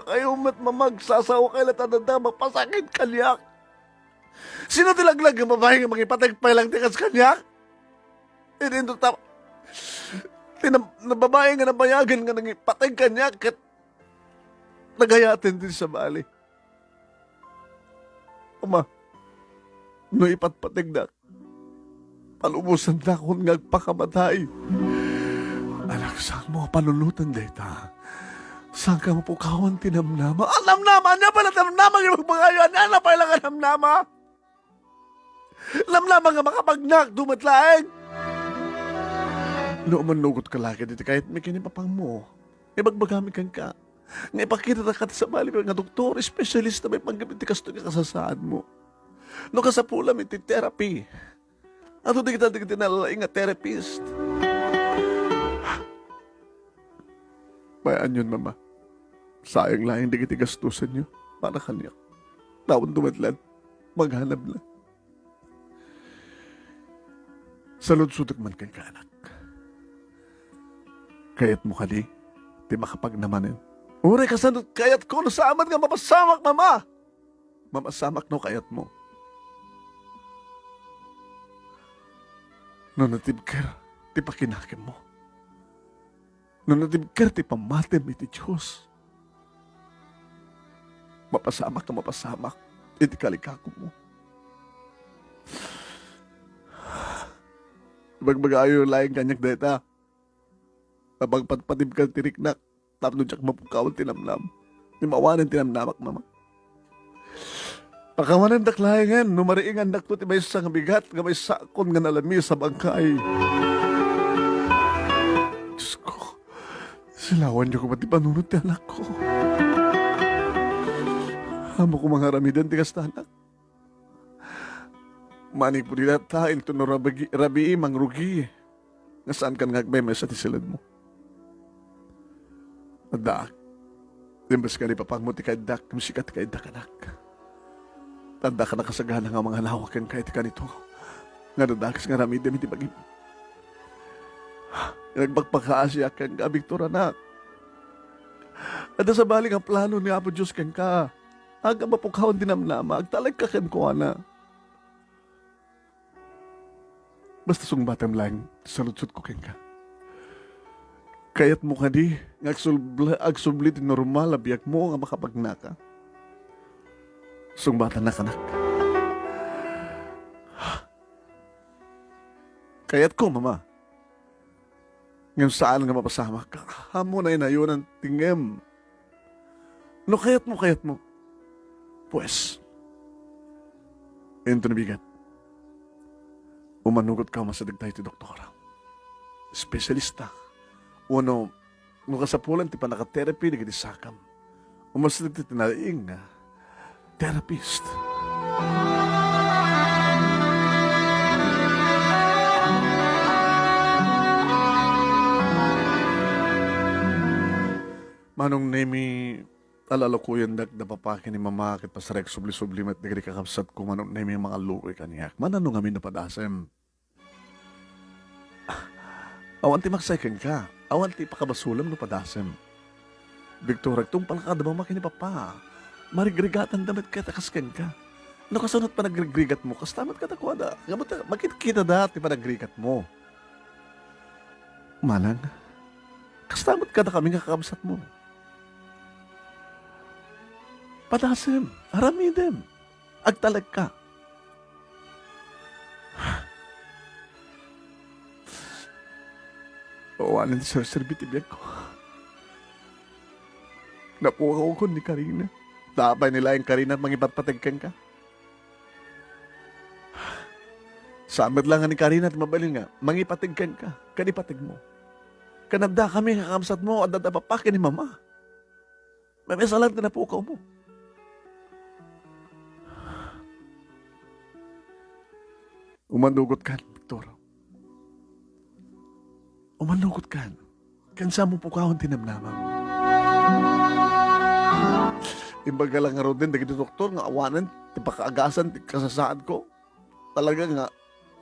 Kayo met, Mama, agsasawakay latta a mapasakit kaniak. Sino ti laglag nga babai nga mangipateg pay laeng ti kas kaniak? Idinto ta, ti na-, na babai nga nabayagen nga nangipateg kaniak ket nagayaten ti sabali. Ama, no ipatpategdak, palubosandakon nga agpakamatay. Anak, saanmo a panunoten dayta? Saanka mapukawan ti namnama? A, namnama? Ania pay la ti namnama nga ibagbagayo? Ania pay la nga namnama? Namnama nga makapagnak, dumet laeng. No, mannugot ka la ket iti kayatmi ken ni Papangmo, ibagbagami kenka nga ipakitaka ti sabali nga doktor, espesyalista maipanggep iti kastoy nga kasasaadmo. No kasapulam iti therapy, adu dagita dagiti nalaing nga therapist. Mayanyon, Mama. Sayang laeng dagiti gastosanyo para kaniak. Tawenyo met laeng, maghanabna. Saludsodek man kenka, anak. Kayatmo kadi ti makapagnamanen? Uray kasano kayatko no saan met nga mapasamak, Mama? Mapasamak no kayatmo. No natibker ti pakinakemmo. No natibker ti pammatim iti Dios, mapasamak a mapasamak iti kalikakumo. Ibagbagayo laeng kaniak dayta. Napagpatpatibka ti riknak tapno diak mapukawan ti namnam. Imawanen ti namnamak, Mama. Pakawanendak laengen no mariingannakto ti maysa nga bigat nga maysakon nga nalamiis a bangkay. Diosko, silawanyo koma ti panunot ti anakko. Ammok koma nga aramiden ti kasta, anak. Manipud ita, inton no rabii, rabii, mangrugi. Nga saankan nga agmaymaysa ti siledmo. Addaak. Imbes nga ni Papangmo ti kaiddak, ngem sika ti kaiddak, anak. Ta addak a nakasagana nga manganawa kenka iti kanito nga adda dakes nga aramidem iti bagim. Nagpakpakaasiak kenka, Victor, anak. Adda sabali nga plano ni Apo Dios kenka. Agka mapukawan ti namnama, agtalekka kenkuana. Basta sungbatem laeng ti saludsodko kenka. Kayatmo kadi nga agsul-, agsubli ti normal a biagmo nga makapagnaka? Sungbatennak, anak. Kayatko, Mama. Ngem saan nga mapasamak. Ammom a nayon ti ngem. No kayatmo, kayatmo. Pues, inton bigat, umanugot ka, umasideg tayo ti doktor. Espesyalista. Wenno, no kasapulan ti pannaka-therapy dagiti sakam, umasideg ti nalaing nga therapist. Manong Nemi, alalukoyendak da papa ken ni mama ket pasarek subli-subli met dagiti kakabsatko, Manong Nemi, mangallukoy kaniak. Mano ngamin no padasem? Awan ti maksay kenka. Awan ti pakabasolem no padasem. Victor, agtungpalka kada mama ken ni papa. Marigrigatanda met ket a kas kenka. No kasano ti panagrigrigatmo, kasta met kadakuada. Ngem ta makitkitada ti panagrigatmo. Manang, kasta met kadakami nga kakabsatmo. Padasem, aramidem. Agtalekka. Awanen ti serserbi ti biagko. Napukawkon ni Karina. Apay ni laeng Karina ti mangipatpateg kenka? Saan met la nga ni Karina ti mabalin nga mangipateg kenka ken ipateg mo. Ken addakami nga kakabsatmo, adda da papa ken ni mama. Maimasalag ti napukawmo. Umanugot kan, Victor. Umanugot kan. Ken saanmo pukawen ti namnamam. Imbaga la ngaruden dagiti doktor nga awanen ti pakaagasan ti kasasaadko. Talaga nga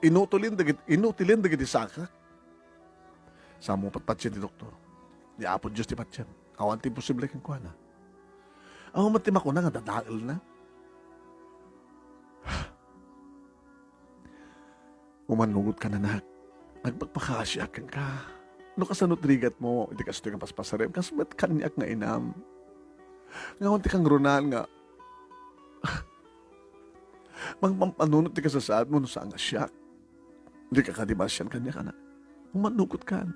inutilen dagit-, inutilen dagiti sakak. Saanmo patpatien ti doktor. Ni Apo Dios ti patien. Awan ti imposible kenkuana. Awan met ti makuna nga dadaelna. Umanugot kan, anak. Agpakpakaasiak kenka. No kasano ti rigatmo iti kastoy nga paspasarem, kas met kaniak nga inam. Nga awan ti kangrunaan nga mangpampanunot ti kasasaadmo no saan nga siak. Dika kadi maasian kaniak, anak. Umanugot kan.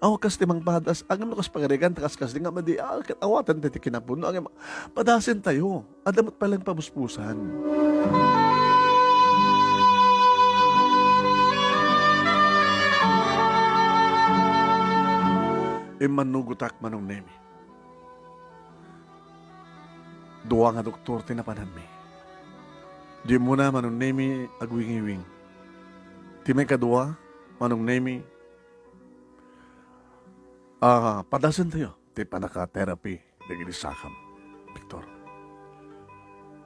Awa kas ti mangpadas, ngem no kas pagarigan, ta kaskasdi nga madi, a, ket awaten ti, ti kinapudno, ngem padasentayo. Adda met pay laeng pabusbusan. Immanugotak, Manong Nemi. Dua nga doktor ti napananmi. Di umuna, Manong Nemi, agwingiwing. Ti maikadua, Manong Nemi, ah, padasentayo ti pannaka-therapy dagiti sakam, Victor.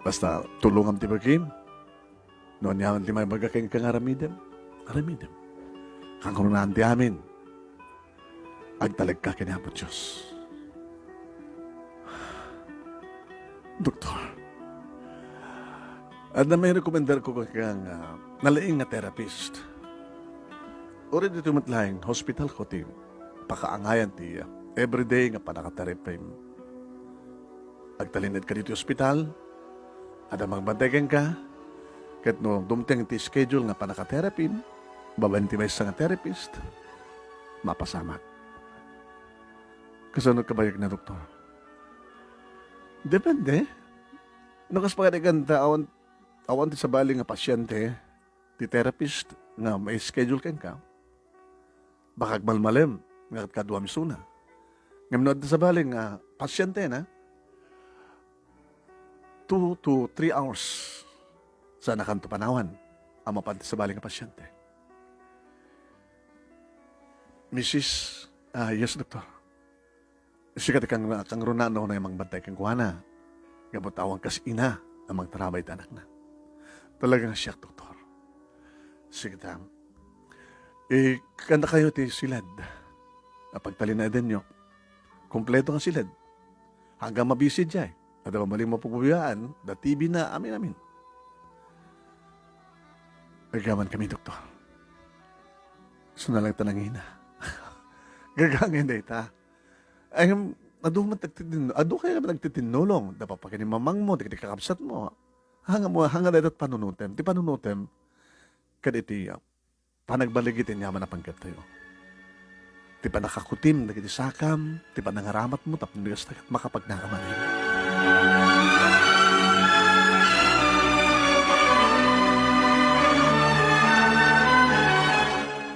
Basta tulongam ti bagim. No aniaman ti maibaga kenka nga aramidem, aramidem. Kangrunaan ti amin, agtalekka ken Apo Dios. Doktor, adda mairekomendarko kenka nga nalaing nga therapist. Uray ditoy met laeng hospitalko ti pakaangayan ti, uh, everyday nga pannaka-therapy. Agtalinaedka ditoy ospital, adda mangbantay kenka, ket no dumteng ti schedule nga pannaka-therapy, babaen ti maysa nga therapist, mapasamak. Kasano kabayag na, doktor? Depende. No kas pagarigan ta awan, awan ti sabali nga pasyente, ti therapist nga mai-schedule kenka, baka agmalmalem nga ket kaduam isuna. Ngem no adda sabali nga pasyentena, two to three hours, saankanto panawan a mapan ti sabali nga pasyente. Misis, ah, yes, doktor. Sika ti kang-, kangrunaan nga mangbantay kenkuana. Gapu ta awan kas ina a mangtarabay ti anakna. Talaga nga siak, doktor. Sige ta. Eh, kanda kayo ti siled. A pagtalinaedenyo. Kompleto nga siled. Hanggang mabisi diay. Adda mabalin mapaguyaan, da T V na, amin, amin. Agyaman kami, doktor. Suna lang ta nangina. Gagangay dayta. Ay, adu met nagtitin-, adu kay nagtitinnulong, da papa ken ni mamangmo, dagiti kakabsatmo. Hanga mo, hanga dayta panunotem. Ti panunotem, kad iti, ah, panagbaligi ti aniaman a panggeptayo. ti pannakakutim dagiti sakam, ti panangaramatmo tapno kasta ket makapagnanamalin.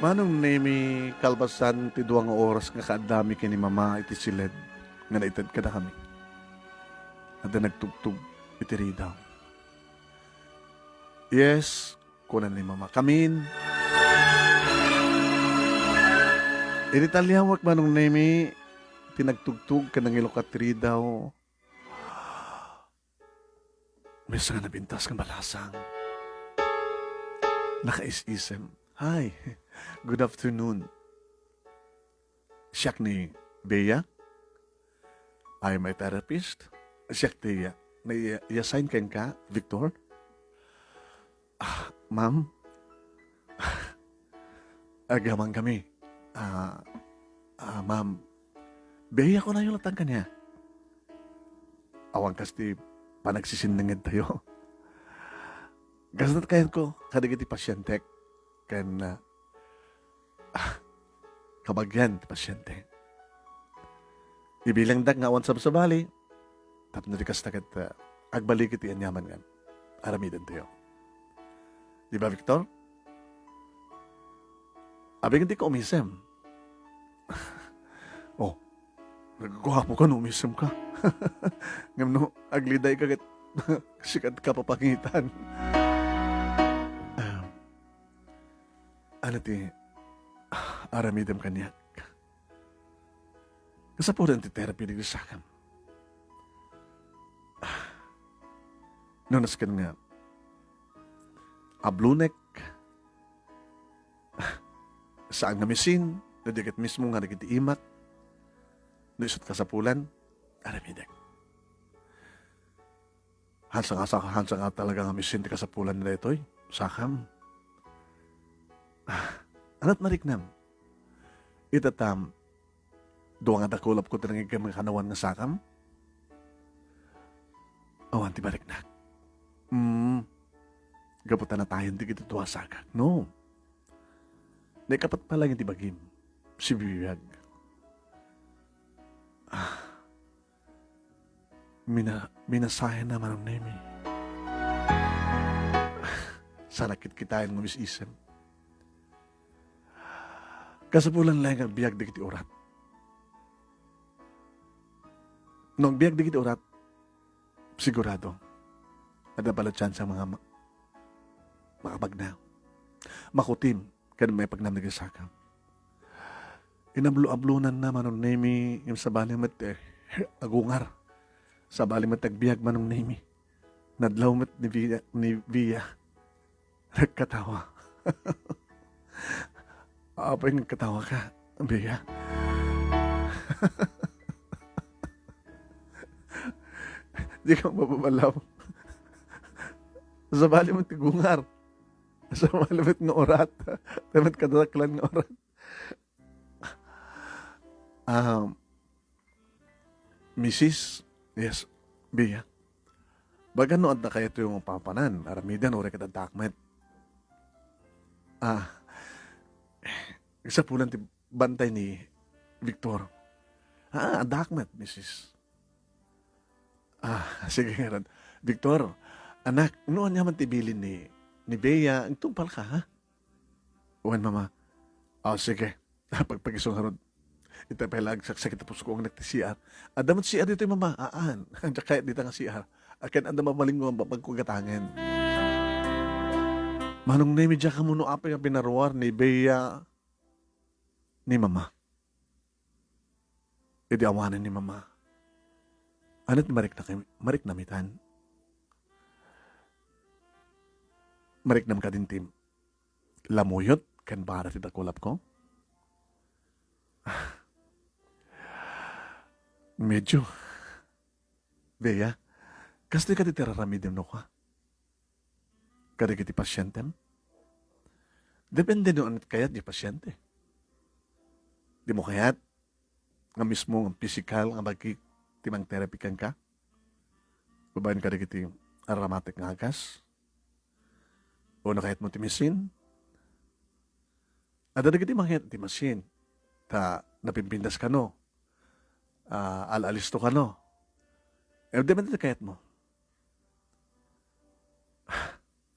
Manong Nemi, kalpasan ti dua nga oras nga kaaddami ken ni Mama iti siled nga naited kadakami, adda nagtugtog iti ridaw. Yes, kuna ni Mama. Kamin. Idi taliawek, Manong Nemi, ti nagtugtog ken nangilukat ti ridaw, maysa nga napintas nga balasang. Nakaisisem. "Hi, good afternoon." Siak ni Bea. I am a therapist. Siak ti, uh, nai-, i-assign kenka, Victor. Ah, ma'am. Agyamankami. Ah, ah, ma'am. Bea, kunayo latta kaniak. Awan kas ti panagsisinnangedtayo. Kasta kayatko kadagiti pasientek ken, ah, ah, kabagian ti pasiente. Ibilangdak nga awan sabsabali, tapno di kasta ket, ah, agbaligi ti aniaman nga aramidentayo. Di ba, Victor? Apay nga dika umisem? Oh, nagguapo ka no umisem ka. Ngem no aglidayka ket sika ti kapapangitan. Ah, ano ti aramidem kaniak? Kasapulan ti therapy dagiti sakam. No nasken nga ablonek, saan nga misin, no di ket mismo nga dagiti imak, no isu't kasapulan, aramidek. Hansa nga, sa-, hansa nga talaga nga misin ti kasapulan daytoy, sakam. Ah, ania't mariknam? Ita ta, dua nga dakulapko ti nangigem nga kanawan nga sakam? Awan ti mariknak. Mm, gapu ta natayen dagiti dua sakak, no? Naikapat pa lang iti bagim, sibibiag. Ah, mina-, minasahen na, Manong Nemi. Sana kitkitaen nga umis-isem. Kasapulan laeng nga agbiag dagiti urat. No agbiag dagiti urat, sigurado, adda pay la tsansa nga ma-, makapagna-, makutim ken maipagnam dagiti sakam. Inablo-ablonanna, Manong Nemi, ngem sabali met, eh, agungar. Sabali met agbiag, Manong Nemi. Nadlaw met ni Via, ni Via. Nagkatawa. Apay nga nagkatawa ka, Bea? Di ka mababalaw. Sabali met ti gungar. Sabali met nga urat. Sabali met kadadaklan nga urat. Um, Misis, yes, Bea. Baga no adda kayatyo nga papanan, aramiden, uray ket addaak met. Ah, sapulan ti bantay ni Victor. Ah, addaak met, Misis. Ah, sige ngarud. Victor, anak, no ania man ti bilin ni, ni Bea, agtungpalka, ha? Wen, Mama. Ah, sige. Pagpagiso ngarud. Ita pay la agsaksakit ti pusko nga nagti C R. Adda met C R ditoy, Mama. Aan. Diak kayat dita nga C R. Ket adda mabalin nga mapagkugatangen. Manong Nemi, diak ammo no apay nga pinaruar ni Bea ni Mama. Idi awanen ni Mama. Ania ti marikna-, mariknam itan? Mariknam kadin ti lamuyot ken bara ti dakulapko? Medyo. Bea, kastoy kadi ti raramidem no kua? Kadagiti pasientem? Depende no ania't kayat ti pasiente. Dimo kayat nga mismo nga pisikal nga bagik ti mangterapi kenka? Babaen kadagiti aramatek nga agas? Wenno kayatmo ti masin? Adda dagiti mangayat ti masin. ta napimpintas kano, ah, al-alisto kano. Eh, di man ti kayatmo.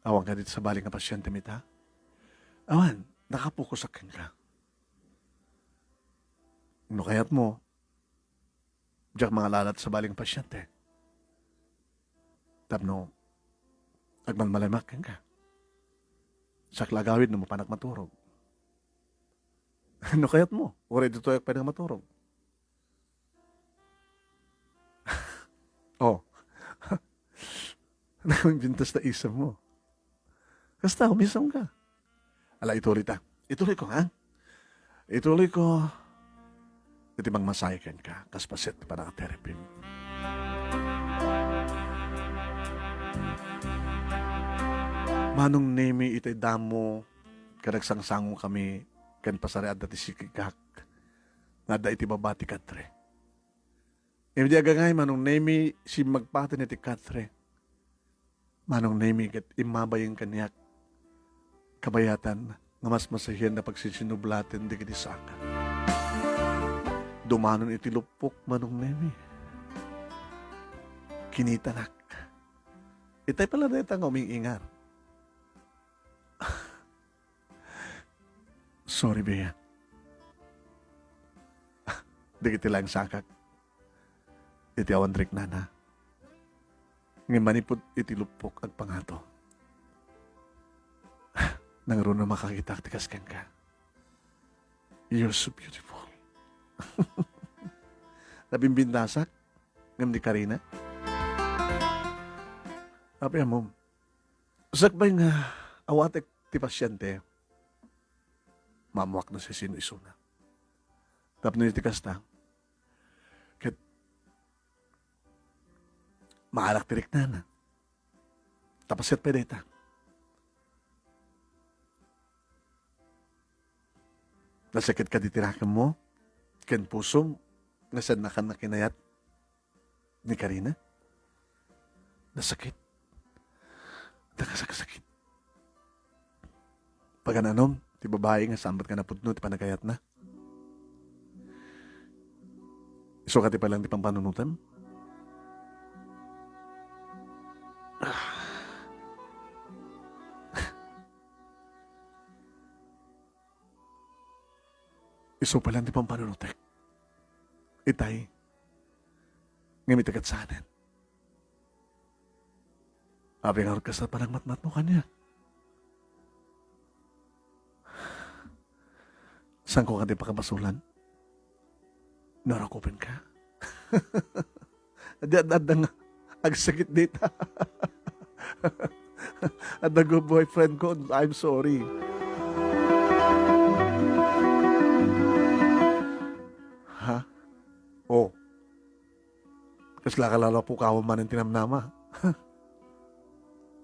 Awan kadi sabali nga pasiente mi ta? Awan, nakapokusak kenka. No kayatmo, diak mangalalat sabali nga pasiente. Tapno, agmalmalimak kenka. Siak la agawid no mapanak maturog. No kayatmo, uray ditoy ak pwede nga maturog. Oh. Nakamintas ta isem mo. Kasta, umisem ka. Ala, ituloy ta. Ituloy ko, ha? Ituloy ko. Iti mangmasahe kenka, kas paset ti panakaterapim. Manong Nemi, itay damo, kanagsangsango kami, ken pasariadda ti sikigak, nga adda iti baba ti katre. Idi agangay, Manong Nemi, simmagpaten iti katre. Manong Nemi, ket immabayen kaniak. Kabayatan nga mas masahian a pagsinsinublaten dagiti saka. Dumanon iti luppok, Manong Nemi. Kinitanak. Itay pala dayta nga uming-ingar. Sorry, Bea. Dagiti laeng sakak. Iti awan riknana. Ngem manipud iti luppok agpangato. Nangruna makakitak ti kas kenka. You're so beautiful. Nabimbindasak, ngem di Karina. Api amom, sakbay nga awatek ti pasyente, maammoak no sisino isuna. Tapno iti kasta, ket maalak ti riknana. Ta paset pay dayta. Nasakit kadi ti nakemmo ken pusom nga saannakan a kinayat ni Karina? Nasakit. Nakasaksakit. Pagan-anom ti babai nga saan met nga napudno ti panagayatna? Isu kadi pay laeng ti pampanunotem? Isu pay laeng ti pampanunotek. Itay, ngem iti ket saanen. Apay ngarud kasta panagmatmatmo kaniak? Saanko kadi pakabasolan? Narakupenka? Adi, adda, adda nga agsakit dita. Adda go boyfriend ko, I'm sorry. Ha? Oh. Kasla ka lalo pukawan manen ti namnama.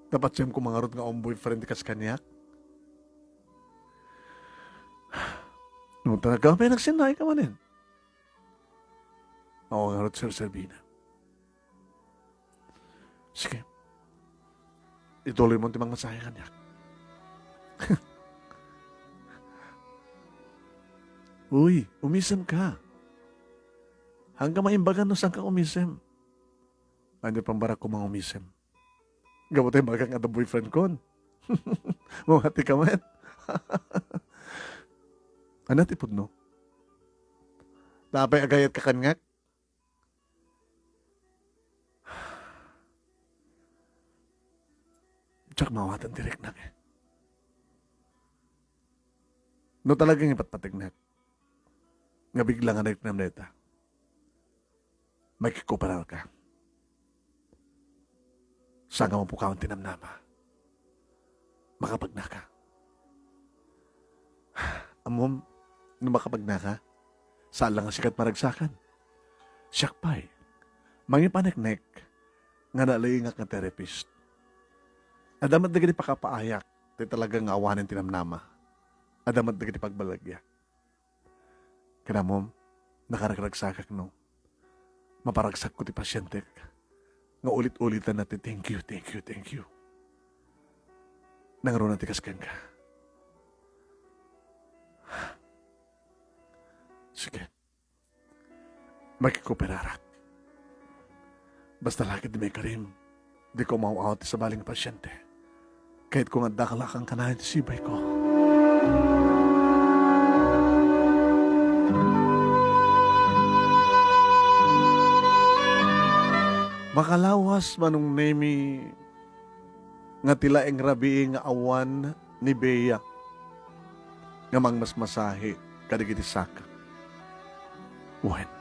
Napatiem ko mangarud nga on boyfriend kas kaniak. No talaga may nagsinay ka manen. Ako ngarud serserbina. Sige. Ituloy mo ti mangmasahe kaniak. Uy, umisem ka. Haanka maimbagan no saanka umisem. Ania pambarakko mangumisem? Gapu ta imbagak nga adda boyfriend kon. Mamati ka met. Ania ti pudno? Apay agayat ka kaniak? Diak maawaten ti riknak eh. No talaga nga ipatpategnak, nga bigla nga nariknam dayta, makikoperarka. Saan nga mapukawan ti namnama. Makapagnaka. Ammom, no makapagnaka, saan la nga sika ti maragsakan. Siak pay, mangipaneknek nga nalaingak nga therapist. Adda met dagiti pakapaayak ti talaga nga awanen ti namnama. Adda met dagiti pagbalegyak. Ken ammom, nakaragragsakak no maparagsakko ti pasientek nga ulit-ulitanna ti thank you, thank you, thank you. Nangruna ti kas kenka. Sige. Makikuperarak. Basta la ket di maikarim, dika umaw-aw ti sabali nga pasiente. Kayatko nga addaka la a kankanayon ti sibayko. Makalawas, Manong Nemi, nga ti laeng rabii nga awan ni Bea nga mangmasmasahe kadagiti saka. Wen,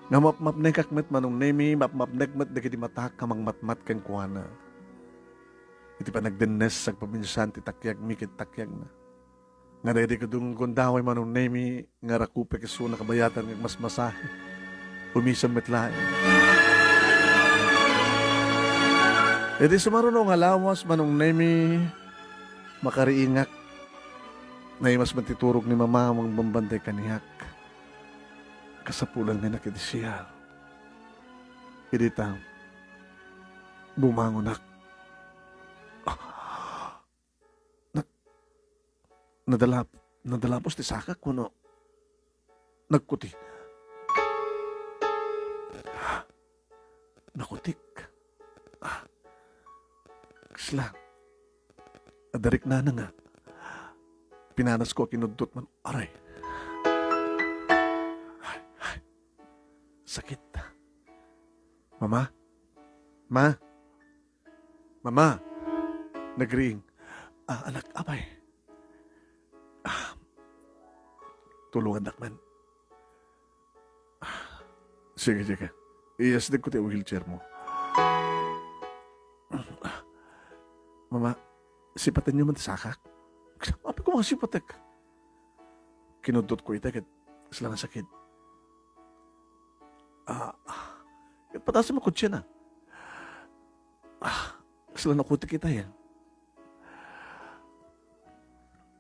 nga mapmapnekak met, Manong Nemi, mapmapnek met dagiti matak nga mangmatmat kenkuana. Iti panagdennes, agpabinsan ti takiagmi ket takiagna. Nga daydi kadunggon daway, Manong Nemi, nga rakupek isu nakabayatan nga agmasmasahe. Umisem met laeng. Iti sumaruno nga lawas, Manong Nemi, makariingak. Naimas met ti turog ni Mama nga mangbambantay kaniak. Kasapulan nga inak iti siar. Idi ta bumangonak. Ah, na-, nadalap-, nadalapos ti sakak wenno nagkuti? Nakutik. Ah, kasla. Adda riknana nga pinanasko a kinuddot man. Aray. Ay, ay. Sakit. Mama? Ma? Mama? Nagriing. Ah, anak, apay. Ah, tulungandak man. Ah, sige, sige. Iyasdegko ti wheelchair mo. Mama, sipatenyo man ti sakak. Apay ko masipatek? Kinuddotko ita ket kasla nasakit. Ah, ket padasen mo kotse na. Ah, kasla nakutik ita yan.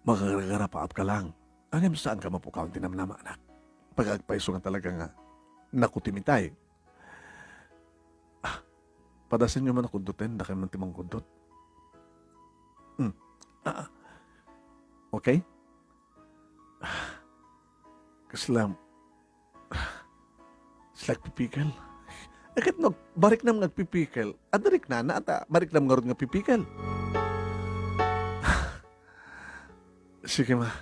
Magaragara, paap ka lang. Ngem saan ka mapukaw ti namnama, anak. Pag agpayso nga talaga nga nakutim itay. Ah, padasenyo man a kuddoten, dakay man ti mangkuddot. Hmm. Ah, ah. Okay? Ah, kasla, ah, kasla agpipikel. Ket no, mariknam nga agpipikel. Adda riknana, ta mariknam ngarud nga agpipikel. Sige, ma.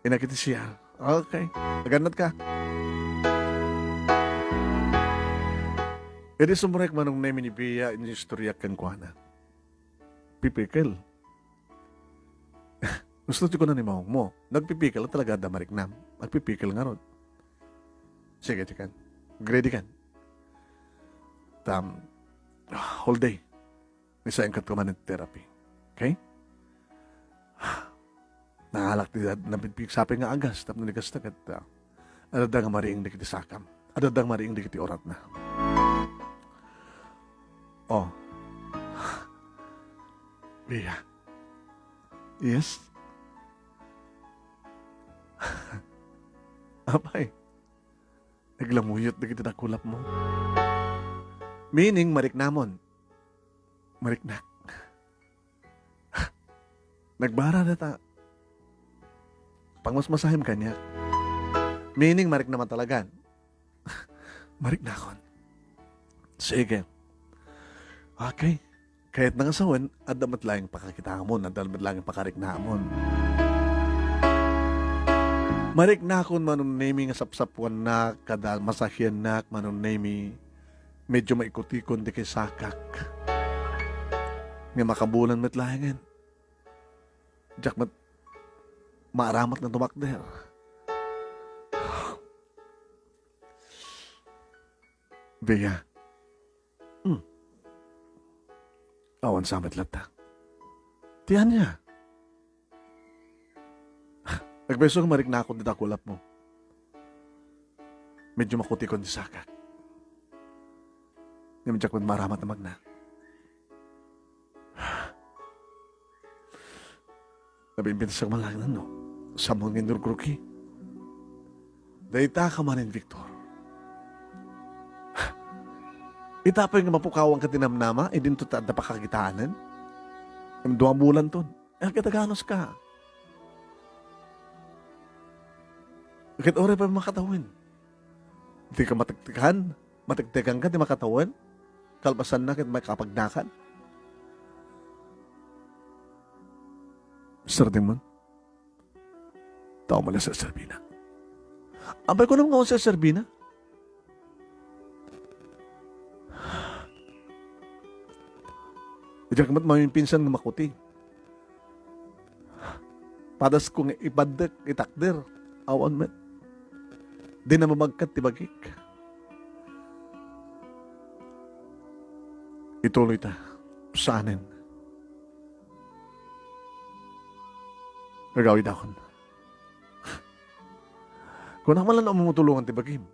Inak iti siar. Okay. Agannad ka. Idi sumrek, Manong Nemi, ni Bea, inistoryak kenkuana. Pipikel. Gusto ti kuna ni maong mo. Nagpipikel talaga da mariknam. Agpipikel ngarud. Sige, ti kan. Ready kan. Tam, whole day. Ni sayang ket kumanen therapy. Okay? Naalak ti napigpigsapi nga agas, tapno ni kasta ket, ah, adda nga mariing dagiti sakam. Adda nga mariing dagiti uratna. Oh. Bea. Yes? Apay, naglamuyot dagiti dakulap mo. Meaning, mariknamon. Mariknak. Nagbara data. Pangmasmasahim kaniak. Meaning, mariknam a talagan. Mariknakon. Sige. Okay. Kayatna nga sawen, adda met laeng pakakitaamon, adda met laeng pakariknaamon. Mariknakon, Manong Nemi, nga sapsapuannak, kada masahiannak, Manong Nemi, medyo maikutikon dagiti sakak. Nga makabulan met laengen. Diak met maaramat nga tumakder. Bea. Hmm. Awan sa met latta. Ti ania? Agpayso nga mariknakon ti dakulap mo. Medyo makutikon ti sakak. Ngem diak met maaramat a magna. Nabimbinsak man lang, no? Sammon nga inrukruki. Dayta ka manen, Victor. Ita pay nga mapukawan ka ti namnama, idinto ta adda pakakitaanen? Ngem dua bulan ton. Eh, agkataganos ka. Ket uray pay makatawen. Dika matektekan? Matektekanka ti makatawen? Kalpasanna ket makapagnakan? Mister Damon, tao man a serserbina. Apay, kunam nga awan serserbina? Diak met mamimpinsan nga makuti. Padasko nga ibaddek, itakder. Awan met. Dina mamagkat ti bagik. Ituloy ta. Saanen. Gagawidakon. Kunak man lang no umutulongan ti bagim.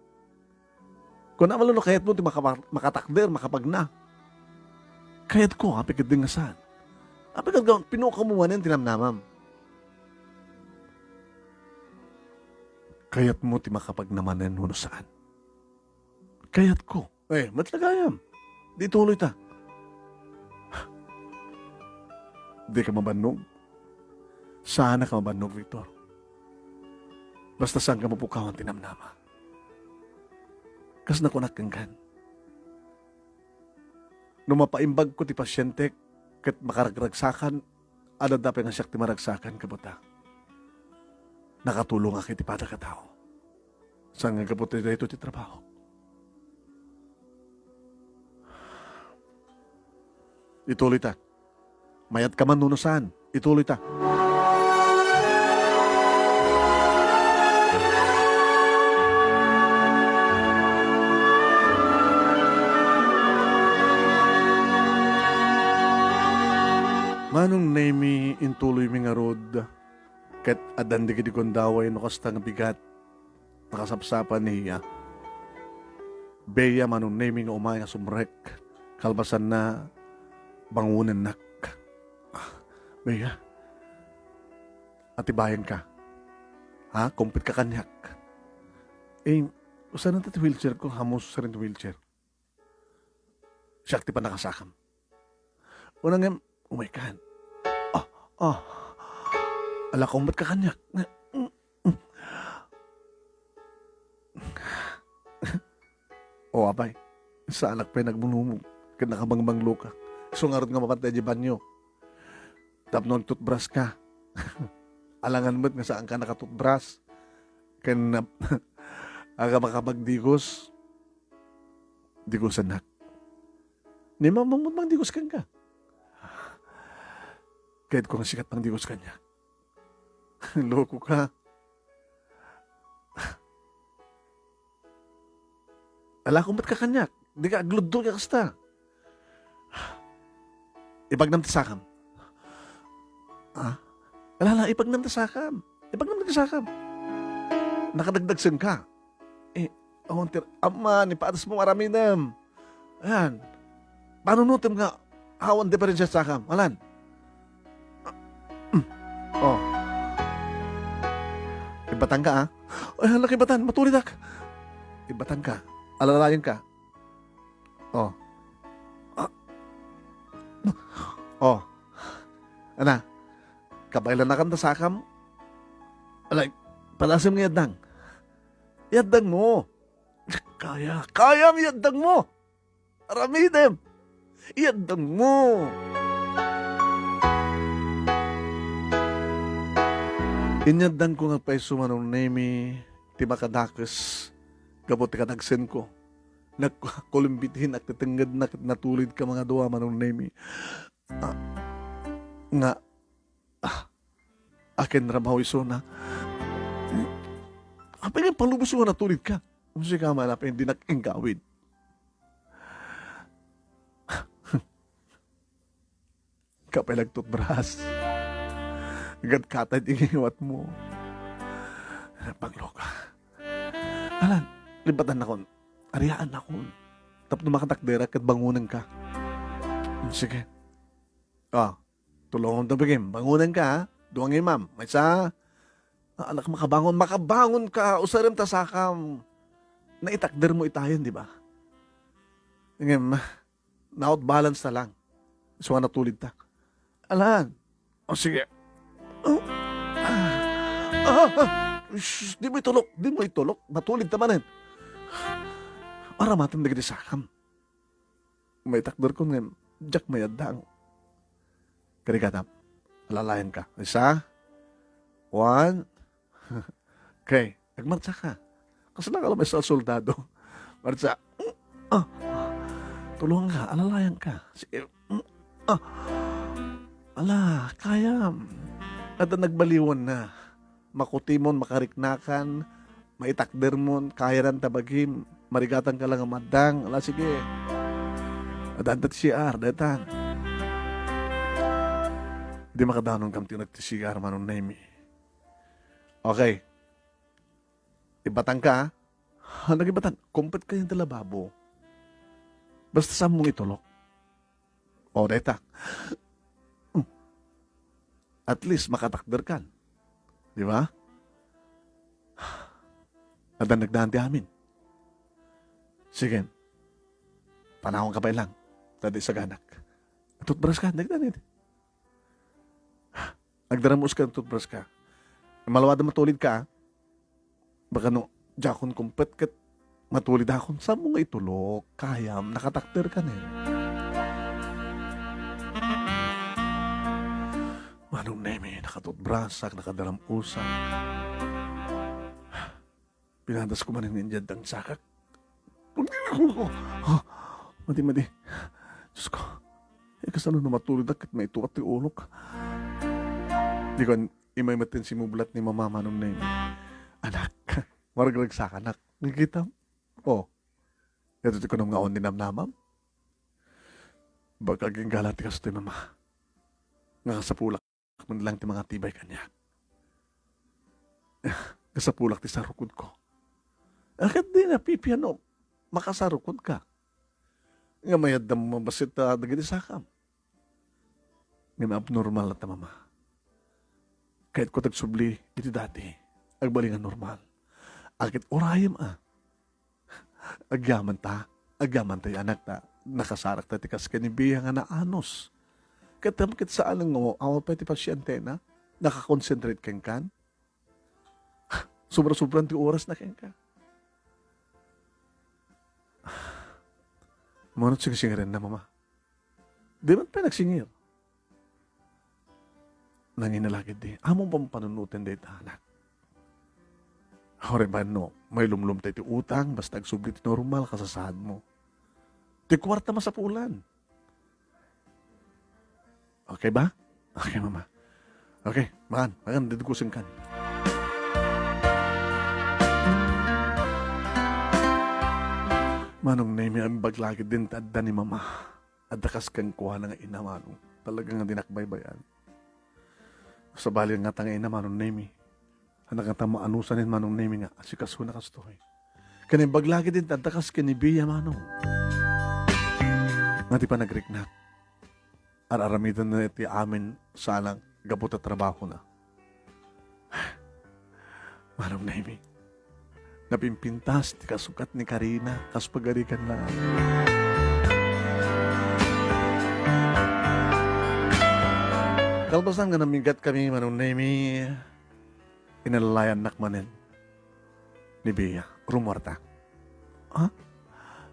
Kunak man lang no kayatmo ti makapa-, makatakder, makapagna. Kayatko, apay ket di nga saan. Apay ket ga-, pinukaw mo manen ti namnamam. Kayatmo ti makapagna manen wenno saan. Kayatko. Eh, met la gayam. Di tuloy ta. Di ka mabannog. Saan ka mabannog, Victor. Basta saan ka mapukawan ti namnama. Kas nakunak kenkan. No mapaimbagko ti pasientek ket makaragragsakan, adda pay nga siak ti maragsakan, kabata. Nakatulongak iti padak a tao. Saan nga gapu ti daytoy ti trabaho? Ituloy ta. Mayat ka man wenno saan, ituloy ta. Manong Nemi, intuloymi ngarud, ket addan dagiti gundaway no kasta nga bigat. Nakasapsapa ni Bea, Manong Nemi nga umay nga sumrek, kalpasanna, bangonennak. Ah, Bea, atibayan ka. Ha? Kumpit ka kaniak. Eh, usanen ta ti wheelchair ko, hamus sa rin ti wheelchair. Siak ti panakasakam. Una ngem, umay kan. Ah, ah. Ala, kumpit ka kaniak. O, apay, saanak pay nagmunumog ket nakabangbanglokak. Isu ngarud nga mapantay di banyo. Tapno agtutbras ka. Alangan met nga saan ka nakatutbras. Ken nap-, aga makapagdigos. Digosannak. Ni mamamot mangdigos kenka. Kayatko nga sikat mangdigos kaniak. Loko ka. Ala, kumpit ka kaniak. Di ka agluddol ka kasta. Ibagnam ti sakam. Ha? Ala, ala, ibagnam ti sakam. Ibagnam ti sakam. Nakadagdagsen ka. Eh, awan ti, Ama, ni patas mo aramidem. Ayan. Panunutem nga awan diferensya sakam. Alan. Oh. Ibatang ka, ah. Ay, hala, kibatan. Matulid ak. Ibatang ka. Alalayan ka. Oh. Ah. Oh. Ana, kabaylanakan ta sakam? Alay, padasem nga yaddang. Yaddang mo. Kaya, kaya nga yaddang mo. Aramidem. Yaddang mo. Inyaddanko nga payso, Manong Nemi, ti makadakes gapu ti kadagsenko. Nagkulimbitin, agtetengngedna ket natulid ka mga dua, Manong Nemi. Ah, nga, ah, akin rabaw isuna. Apay nga palubos nga natulid ka? Kung sika man, apay dinak inggawid. Kapay nagtutbras. Agad katay ti ngiwat mo. Pangloka. Alan, limbatan nakon. Ariaan nakon. Tapno makatakderak ket bangonen ka. Sige. Ah, tulongam ta, bagim. Bangonen ka, ha? Duang imam. Maysa, ah, anak, makabangon. Makabangon ka. Usarem ta sakam. Naitakder mo itayon, di ba? Ngem, na-out balance ta lang. So, natulid ta. Alan. O, sige. Oh. Ah. Ah. Shh, dimo itulok, dimo itulok. Matulidta manen. Aramatem dagiti sakam. Maitakderkon ngem diak mayaddang. Kadi gayam, alalayanka. Isa. One. Okay. Agmartsaka. Kasla ka la met a soldado. Martsa. Ah. Tulonganka, alalayanka. Sige. Ah. Ala, kayam. Adda nagbaliwanna. Makutimon, makariknakan, maitakdermon, kayanan ta bagim, marigatanka la nga maddang. Ala, sige. Adda ti C R, daytan. Di makadanonkam ti uneg ti C R, Manong Nemy. Okay. Ibatangka, ha? Ha, nagibatan. Kumpet kayan ti lababo. Basta saanmo nga itulok. O, dayta. At least, makatakderkan. Di ba? Adda nagdaan ti amin. Sige. Panawanka pay lang. Dayta isaganak. Toothbrush ka, nagdaan. Agdaramos ka, toothbrush ka. Malawad a matulid ka, ah. Baka no, diakon kumpet ket matulidakon. Saanmo nga itulok, kayam, nakatakderka ni. Manong Nemy, nakatutbrasak, nakadaramusak. Pinadasko manen nga idiay addang sakak. Madi, madi. Diyos ko. Eh, kasano no matulid ket maituat ti ulok? Di ko an-, imay met ti simublat ni Mama, Manong Nemy. Anak, maragsakan, anak. Nakita? Oh. Ito ti kunam nga awan ni namnamam. Baka aginggala ti kastoy, Mama. Nga kasapulak man lang ti mangatibay kaniak. Kasapulak ti sarukodko. Ket di napipiano, makasarukodka. Nga mayaddam mabassit, ah, dagiti sakam. Ngem abnormal ta, Mama. Kayatko ti agsubli iti dati. Agbalin nga normal. Ket urayem, ah. Agyaman ta, agyaman ta, anak, ta nakasarak ta ti kas ken ni Bea nga naanus. Ket, ket saan nga awan pay ti pasientena, nakakonsentrate kenkan. Sobra-sobran ti oras na kenka. Mano ti singsirinna, Mama? Di man pay nagsingir. Nanginala ketdi, ammom pampanunoten dayta, anak. Uray bain no, mailumlom tayo ti utang, basta agsubli ti normal, kasasaadmo. Ti kuarta masapulan. Okay ba? Okay, Mama. Okay, makan, makan, didgusen kan. Manong Nemy, imbag la ketdin ti adda ni Mama. Adda kas kenkuana nga ina, Manong. Talaga nga dinak baybay-an. Sabali nga ta nga ina, Manong Nemy. Anak nga ta maanusan ni Manong Nemy nga asikasona kastoy. Ken imbag la ketdin ti adda kas ken ni Bea, Manong. Nga ti panagriknak. Ar-aramidenna iti amin sana gapu ta trabahona. Manong Nemy, napimpintas ti kasukat ni Karina, kas pagarigan na. Kalpasan nga namigat kami, Manong Nemy, inalalayannak manen ni Bea, rumuarta. Ha?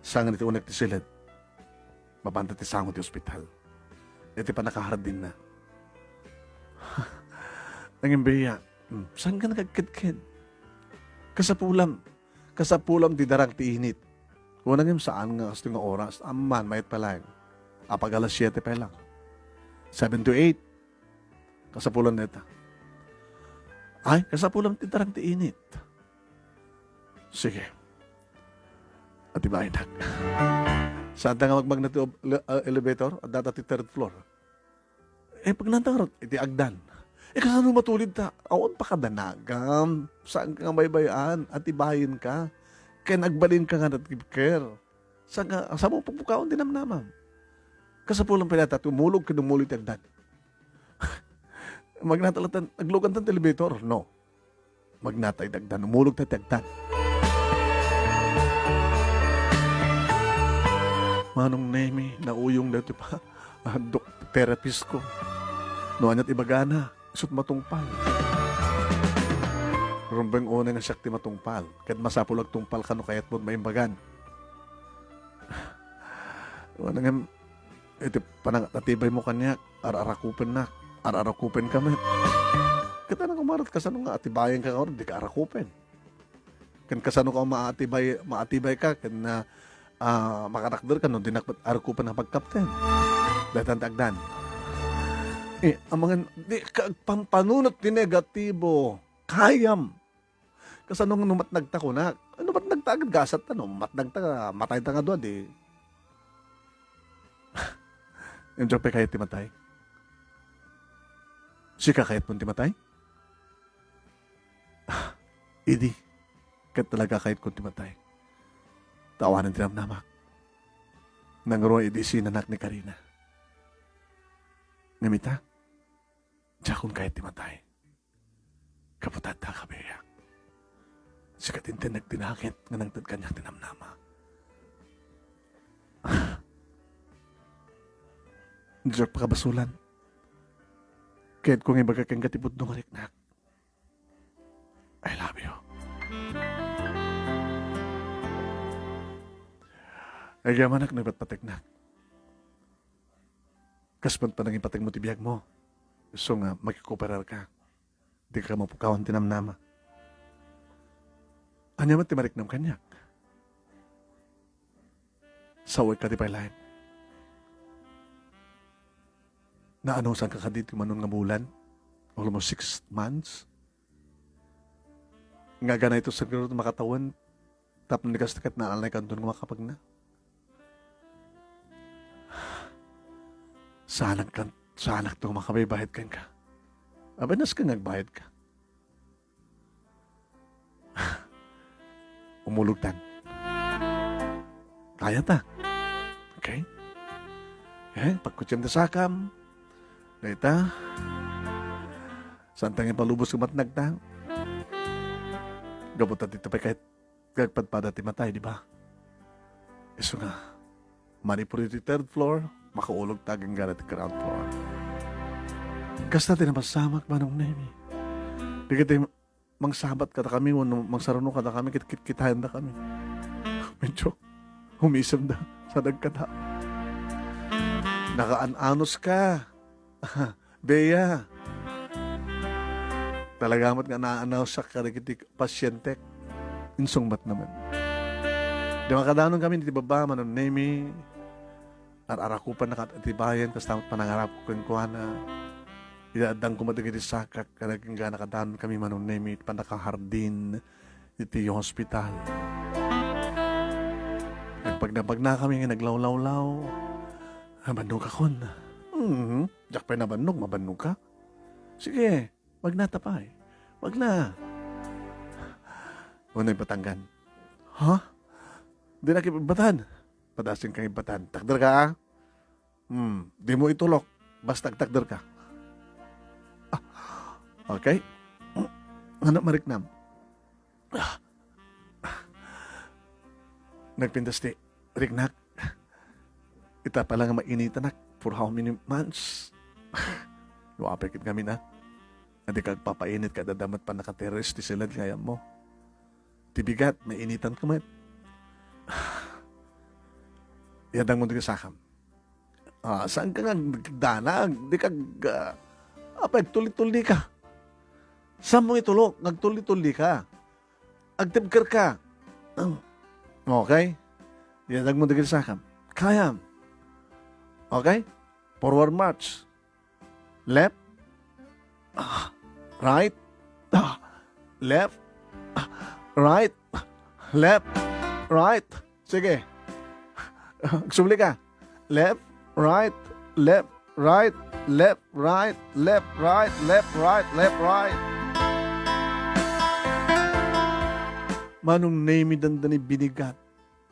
Saan nga iti unek ti siled. Mapanda ti sango ti ospital. Iti pannakahardinna. Nangimbiya, hmm, saan ka nakagkedked? Kasapulam, kasapulam ti darang ti init. Wen ngem saan nga kastoy nga oras. Amman, mayat pa lang. Apag alas siete pa lang. Seven to eight. Kasapulan dayta. Ay, kasapulan ti darang ti init. Sige. Atibayenak. Saan ta nga magmagna ti ob-, le-, ah, elevator? Adda ta ti third floor. Eh, pagnanta ngarud, iti agdan. Eh, kasano matulid ta? Awan pakadanagam. Saan ka nga baybay-an? Atibayen ka. Ken agbalin ka nga natibker. Saan ka, saan mo pagpukaon ti namnamam? Kasapulan pay dayta, tumulog ken umuli ti agdan. Magnata latta, aglugan ta ti elevator? No. Magnata iti agdan, umulog ta ti agdan. Manong Nemy, nauyong daytoy pa, ah, dok-, therapist ko. No aniat ibagana, isut matungpal. Rumbeng unay nga siak ti matungpal. Ket masapul agtungpal ka no kayatmon maimbagan. Wen ngem, iti panangatibaymo kaniak, ar-arakupennak, ar-arakupenka met. Ket ania koma, kasano nga atibayenka ngarud, dika arakupen? Ken kasano ka maatibay, maatibay ka, ken, ah, ah, makatakder ka no dinak met arakupen a pagkapten? Daytan ti agdan. Eh, amangan, di ka agpampanunot ti negatibo. Kayam. Kasano nga no matnagta kunak? Ay, no matnagta, agad gasat ta, no matnagta, matayta nga dua, di. Diak pay kayat ti matay. Sika kayatmon ti matay? Ah, idi, ket talaga kayatko ti matay. Ta awanen ti namnamak. Nangruna idi sinanak ni Karina. Ngem ita, diakon kayat ti matay. Kaputada, kabiayak. Sika ti intendek ti langit nga nangted kaniak ti namnama. Diak pakabasolan. Kayatko nga ibaga kenka ti pudno nga riknak. I love you. Agyamanak no ipatpategnak. Kas met panangipategmo ti biagmo. Isu nga makikoperarka. Dika mapukawan ti namnama. Ania met ti mariknam kaniak? Saoy kadi pay laeng? Naanusanka kadi ti umano nga bulan? Almost six months? Nga aganay to siguro makatawen tapno di kasta ket naalnay kanton nga makapagna. Saanak kan, saanak to makabaybayad kenka. Abenas ka nga agbayad ka. Umulogtan. Kayata. Okay? Eh, pagkutsem ti sakam. Dayta. Saan ta nga ipalubos nga matnagta? Gapu ta dita pay kayat nga agpadpada ti matay, di ba? Isu nga, manipud iti third floor, makaulog ta agingga ti ground floor. Kasta ti napasamak, Manong Nemi. Di ket mangsabat kadakami wenno mangsaruno kadakami, ket kitkitaendakami. Medyo umisemda sa dagkata. Nakaan-anos ka. Bea. Talaga met nga naanusak kadagiti pasientek. Insungbat naman. Di makadanon kami iti baba, Manong Nemi. Ar-arakupan na kat iti bayan, kasta met panangarapko kenkuana. Iti addangko met dagiti sakak, kadagiti nga nakadanon kami, Manong Nemi, iti pannakahardin iti hospital. Nagpagnapagna kami nga naglawlawlaw. Ah, bannogakon. Mhm. Diak pay nabannog, mabannog ka? Sige, magnata pay. Magna. Unay patanggan. Ha? Dinak ibbatan. Padasin kang ibbatan. Takder ka, ah? Hmm, dimo itulok. Basta agtakder ka. Ah, okay. Ano mariknam? Ah. Nagpintas ti riknak. Ita pala nga mainitanak for how many months? No, apay ket ngamin, ah. Adi ka agpapainit ket adda met pannakateres ti siled nga ayammo. Ti bigat, mainitan ka met. Yadang mo dagiti sakam. Ah, saan ka nga agdanag? Di ka ag-, ah, apay, agtulli-tulli ka. Saan mo itulok? Agtulli-tulli ka. Agtibker ka. Okay? Yadang mo dagiti sakam. Kayam. Okay? Forward march. Left. Ah, right. Ah, left. Ah, right. Left. Right. Sige. Agsubli ka. Left, right, left, right, left, right, left, right, left, right, left, right. Manong Nemi, dandani binigat.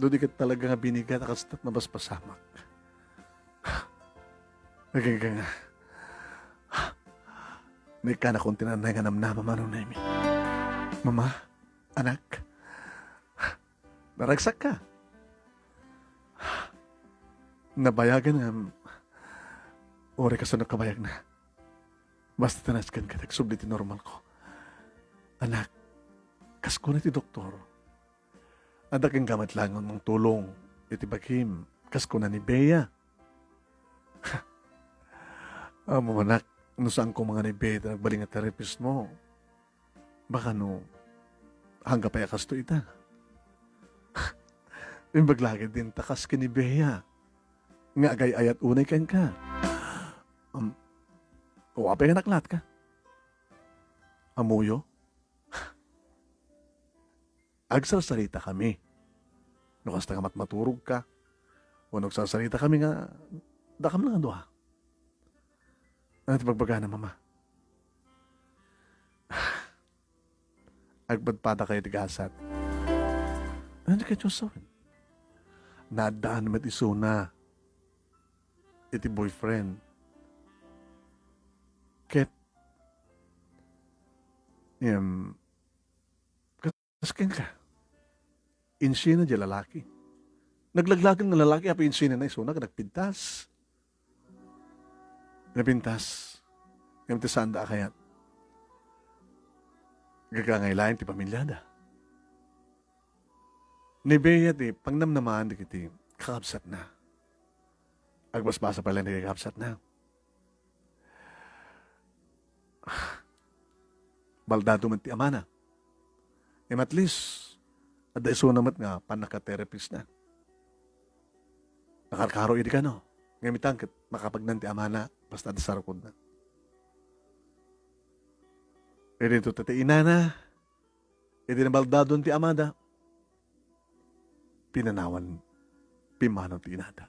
No di ket talaga nga binigat, a kastat nabasbasamak. Agingga nga. Naikkanakon ti nanay nga namnama, Manong Nemi. Mama, anak, naragsak ka. Nabayagan nga, uray kasano kabayagna. Basta ta nasken ket agsubli ti normalko. Anak, Kas kuna ti doktor, adda kenka met laeng nga mangtulong iti bagim, kas kuna ni Bea. Ammom, anak, no saan koma nga ni Bea ti nagbalin nga therapist mo, baka no, hangga pay a kastoy ita. Imbag la ketdin ta kas ken ni Bea nga agay-ayat unay kenka. Um, o, apay nga naklatka? Ammoyo? Agsarsaritakami. No kasta nga matmaturogka, wenno agsarsaritakami nga dakam lang a dua. Ano ti bagbagana, Mama? Agpadpadakayo ti gasat. Ano ti kayatyo a sawen? Naaddaan met isuna iti boyfriend. Ket, em, kas kenka, insina diay lalaki. Naglaglagen nga lalaki, apay insinana isuna ket nagpintas. Napintas. Ngem ti saanda a kayat, gagangay laeng ti pamiliada. Ni Bea ti pangnamnamaan dagiti kakabsatna. Agbasbasa pay laeng dagiti kakabsatna. Baldado met ti amana. Ngem at least, adda isuna met nga pannaka-therapist na. Nakarkaro idi kano. Ngem itan ket makapagnan ti amana, basta adda sarukodna. Idi to ti inana, idi nabaldadon ti amada, pinanawan pimmanaw ti inada.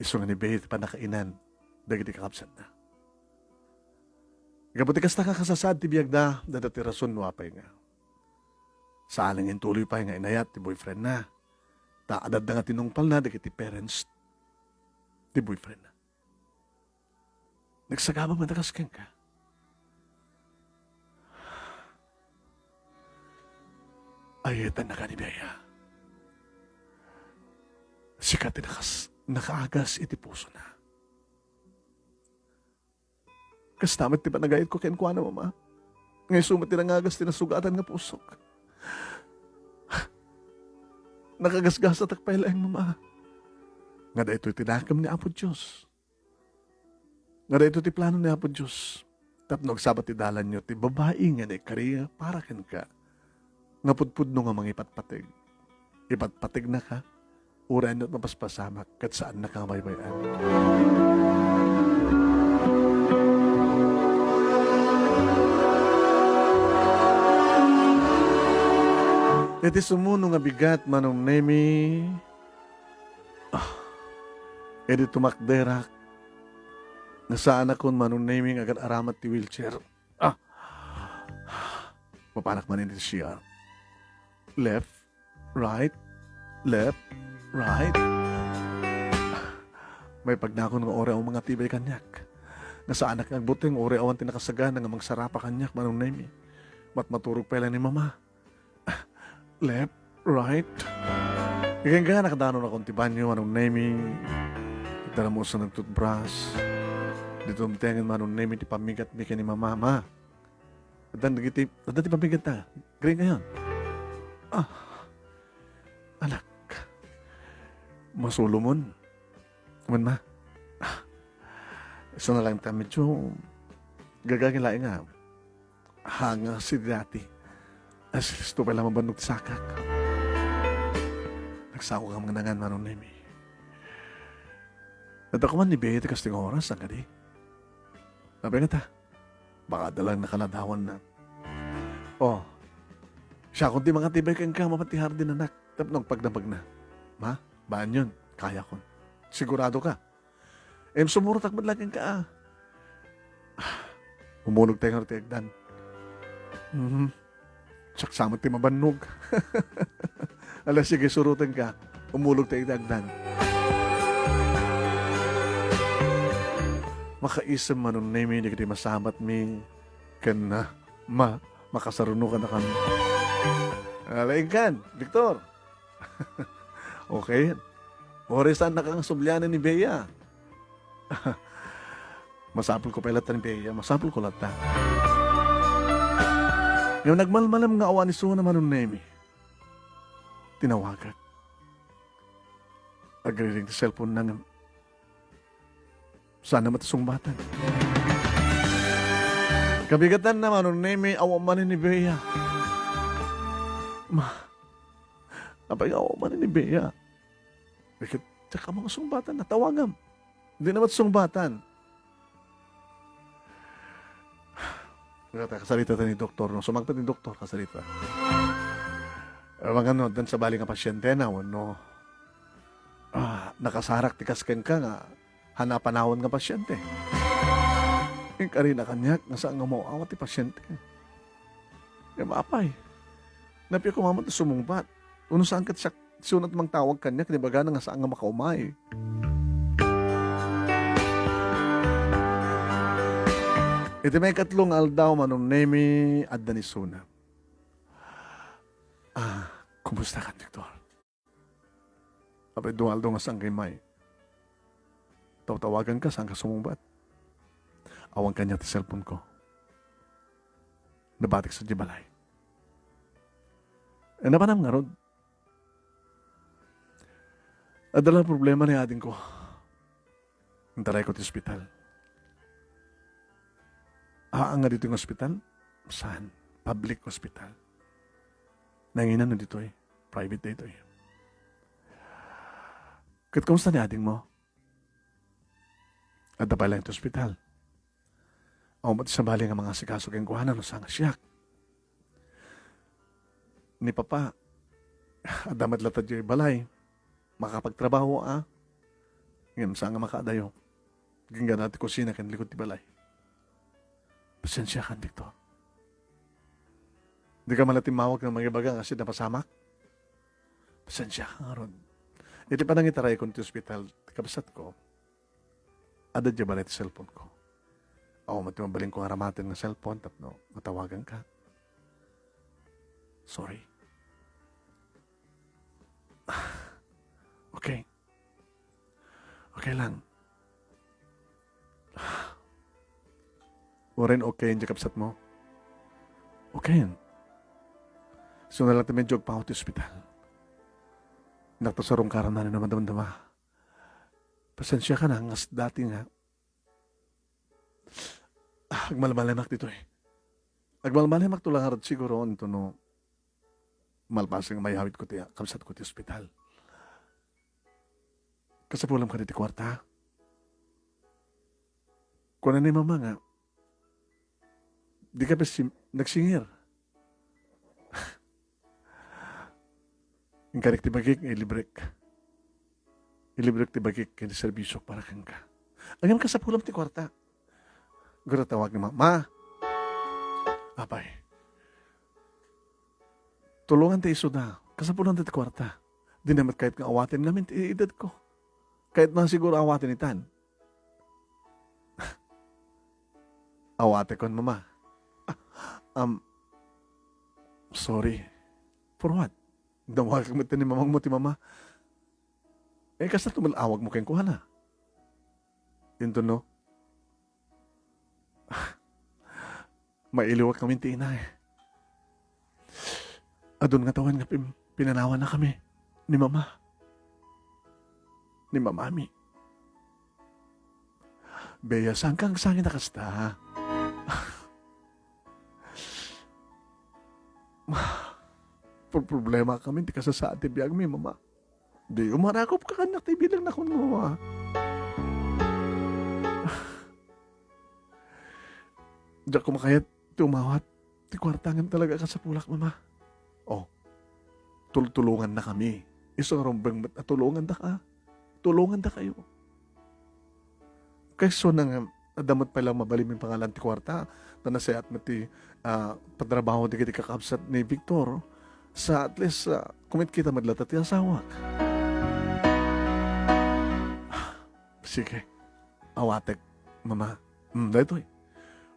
Isu nga ni Bea ti pannakainan dagiti kakabsatna. Gapu ti kasta nga kasasaad ti biagda, adda ti rason no apay nga saan nga intuloy pay nga inayat ti boyfriendna. Ta adda nga tinungpalna dagiti parents ti boyfriendna. Nagsagaba met a kas kenka. Ayatennaka ni Bea. Sika ti nakas-, nakaagas iti pusona. Kasta met ti panagayatko kenkuana, Mama. Nga isu met ti nangagas ti nasugatan nga pusok. Nakagasgasatak pay laeng, Mama. Nga daytoy ti nakem ni Apo Dios. Nga daytoy ti plano ni Apo Dios tapno agsabat ti dalanyo ti babai nga naikari para kenka, nga pudpudno nga mangipatpateg. Ipatpategnaka, uray ania ti mapaspasamak ket saannaka nga baybay-an. Iti sumuno nga bigat, Manong Nemi, ah, idi tumakderak, nga saanakon, Manong Nemi, nga agad-aramat ti wheelchair. Ah. Mapanak man iti C R. Left, right, left, right. Maipagnakon nga uray awan mangatibay kaniak. Nga saanak nga agbuteng uray awan ti nakasagana nga mangsarapa kaniak, Manong Nemi. Matmaturog pay laeng ni Mama. Left, right. Ken ka, nakadanon ako ti banyo, Manong Nemi. Ita mo sa nagtutbras. Dito umtengen, Manong Nemi, ti pamigat mi ken ni Mama. Ma, addan dagiti, addan ti pamigat ta. Green ngayon. Ah, anak. Masulomon. Wen, Ma. Ah, isu na lang ta medyo gagangay laeng nga hangas idi dati. As, isto pay la mabannog ti sakak. Nagsako ka mangnangan, Manong Nemi. Adda koma ni Bea ti kastoy nga oras, saan kadi? Apay ngata? Baka adda lang nakaladawanna. Oh, siakon ti mangatibay kenka mapan ti hardin, anak, tapno agpagdamagna. Ma, baanyon, kayakon. Sigurado ka? Em, sumurotak met la kenka, ah. Ah, umulog tayo nga ti agdan. Mhm. Saksamat ti mabannog. Ala, sige, suroten ka. Umulog tayo ti agdan. Makaisem, Manong Nemi, dagiti masabat mi ken, ah, ma-, makasaruno kadakami. Ala, inkan, Victor. Okay. Uray saannaka nga sublianen ni Bea. Masapul ko pay latta ni Bea. Masapul ko latta. Nagmalmalem nga awan isuna, Manong Nemi. Tinawagak. Agriring ti cellphone-na ngem saan met sungbatan. Kabigatanna, Manong Nemi, awan manen ni Bea. Ma, apay nga awan manen ni Bea? Ket diak ammo nga sungbatan, natawagam. Dina met sungbatan. Kasarita ta ni doktor, no? Sumangpet ni doktor, kasarita. Awan no, addan sabali nga pasientena, wenno, ah, nakasarak ti kas kenka nga hanapanawen nga pasiente. Inkarina kaniak nga saan nga maaw-awat ti pasiente. Ngem apay, napia koma met a sumungbat. Wenno saan ket siak, siak met mangtawag kaniak, ket ibagana nga saan nga makaumay. Iti maikatlo nga aldaw, Manong Nemi, adda ni isuna. Ah, kumusta ka, Victor? Apay, dua aldaw nga saanka immay. Tawtawaganka, saanka sumungbat. Awan kaniak ti cellphone-ko. Nabatik sadiay balay. Eh, napanam ngarud. Adda la problema ni adingko. Intarayko ti ospital. Haan nga ditoy nga ospital? Saan? Public hospital. Nanginan no ditoy? Private daytoy. Ket kumusta ni adingmo? Adda pay laeng ti ospital. Awan met sabali nga mangasikaso kenkuana no saan nga siak. Ni Papa, adda met latta diay balay. Makapagtrabaho, a. Ngem saan nga makaadayo. Ginggana ti kusina ken likod ti balay. Pasensiakan, Victor. Dika man la timmawag nga mangibaga nga saan ti napasamak? Pasensiakan ngarud. Iti panangitaraykon ti ospital ti kabsatko, adda diay balay ti cellphone-ko. Awan met ti mabalinko nga aramaten nga cellphone tapno matawaganka. Sorry. Okay. Okay lang. Uray no okay diay kabsatmo? Okay. Isuna latta medyo agpaw ti ospital. Dakto sa rungkaran na ni madamdama. Pasensiakan a, kas dati nga. Ah, agmalmalemak ditoy. Agmalmalemak to la ngarud siguro, intono malpasen nga mayawidko ti kabsatko ti ospital. Kasapulam kadi ti kuarta? Kuna ni Mama nga, dika pay sim-, nagsingir. Inkarik ti bagik nga ilibrek. Ilibrek ti bagik ken ti serbisyok para kenka. Ngem kasapulam ti kuarta. Gura tawag ni Mama. Apay. Tulongan ti isuda. Kasapulan ti kuarta. Dina met kayat nga awaten ngamin ti edadko. Kayatna siguro awaten itan. Awatekon, Mama. Ah, um, sorry. For what? Damagek met ni mamangmo ti Mama. Eh, kasta met awagmo kenkuana. Intono, mailiwak ngamin ti ina, eh. Adun nga tawen nga pin-, pinanawannakami ni Mama. Ni Mamami. Bea, saanka agsangit a kasta? Pro-, problema kami ti kasasaad ti biagmi, Mama. Di umarakop ka kaniak ti bilang na kuno, ah. Diak koma kayat ti umawat ti kuarta ngem talaga kasapulak, Mama. Oh, tultulongannakami. Isu nga rumbeng met a tulongandaka. Tulongandakayo. Kayso na nga, adda met pay lang mabalin nga pangalan ti kuarta, ta nasayaat met ti, ah, patrabaho dagiti kakabsat ni Victor, sa at least, ah, kumitkita met latta ti asawak. Sige, awatek, Mama. Hmm, daytoy.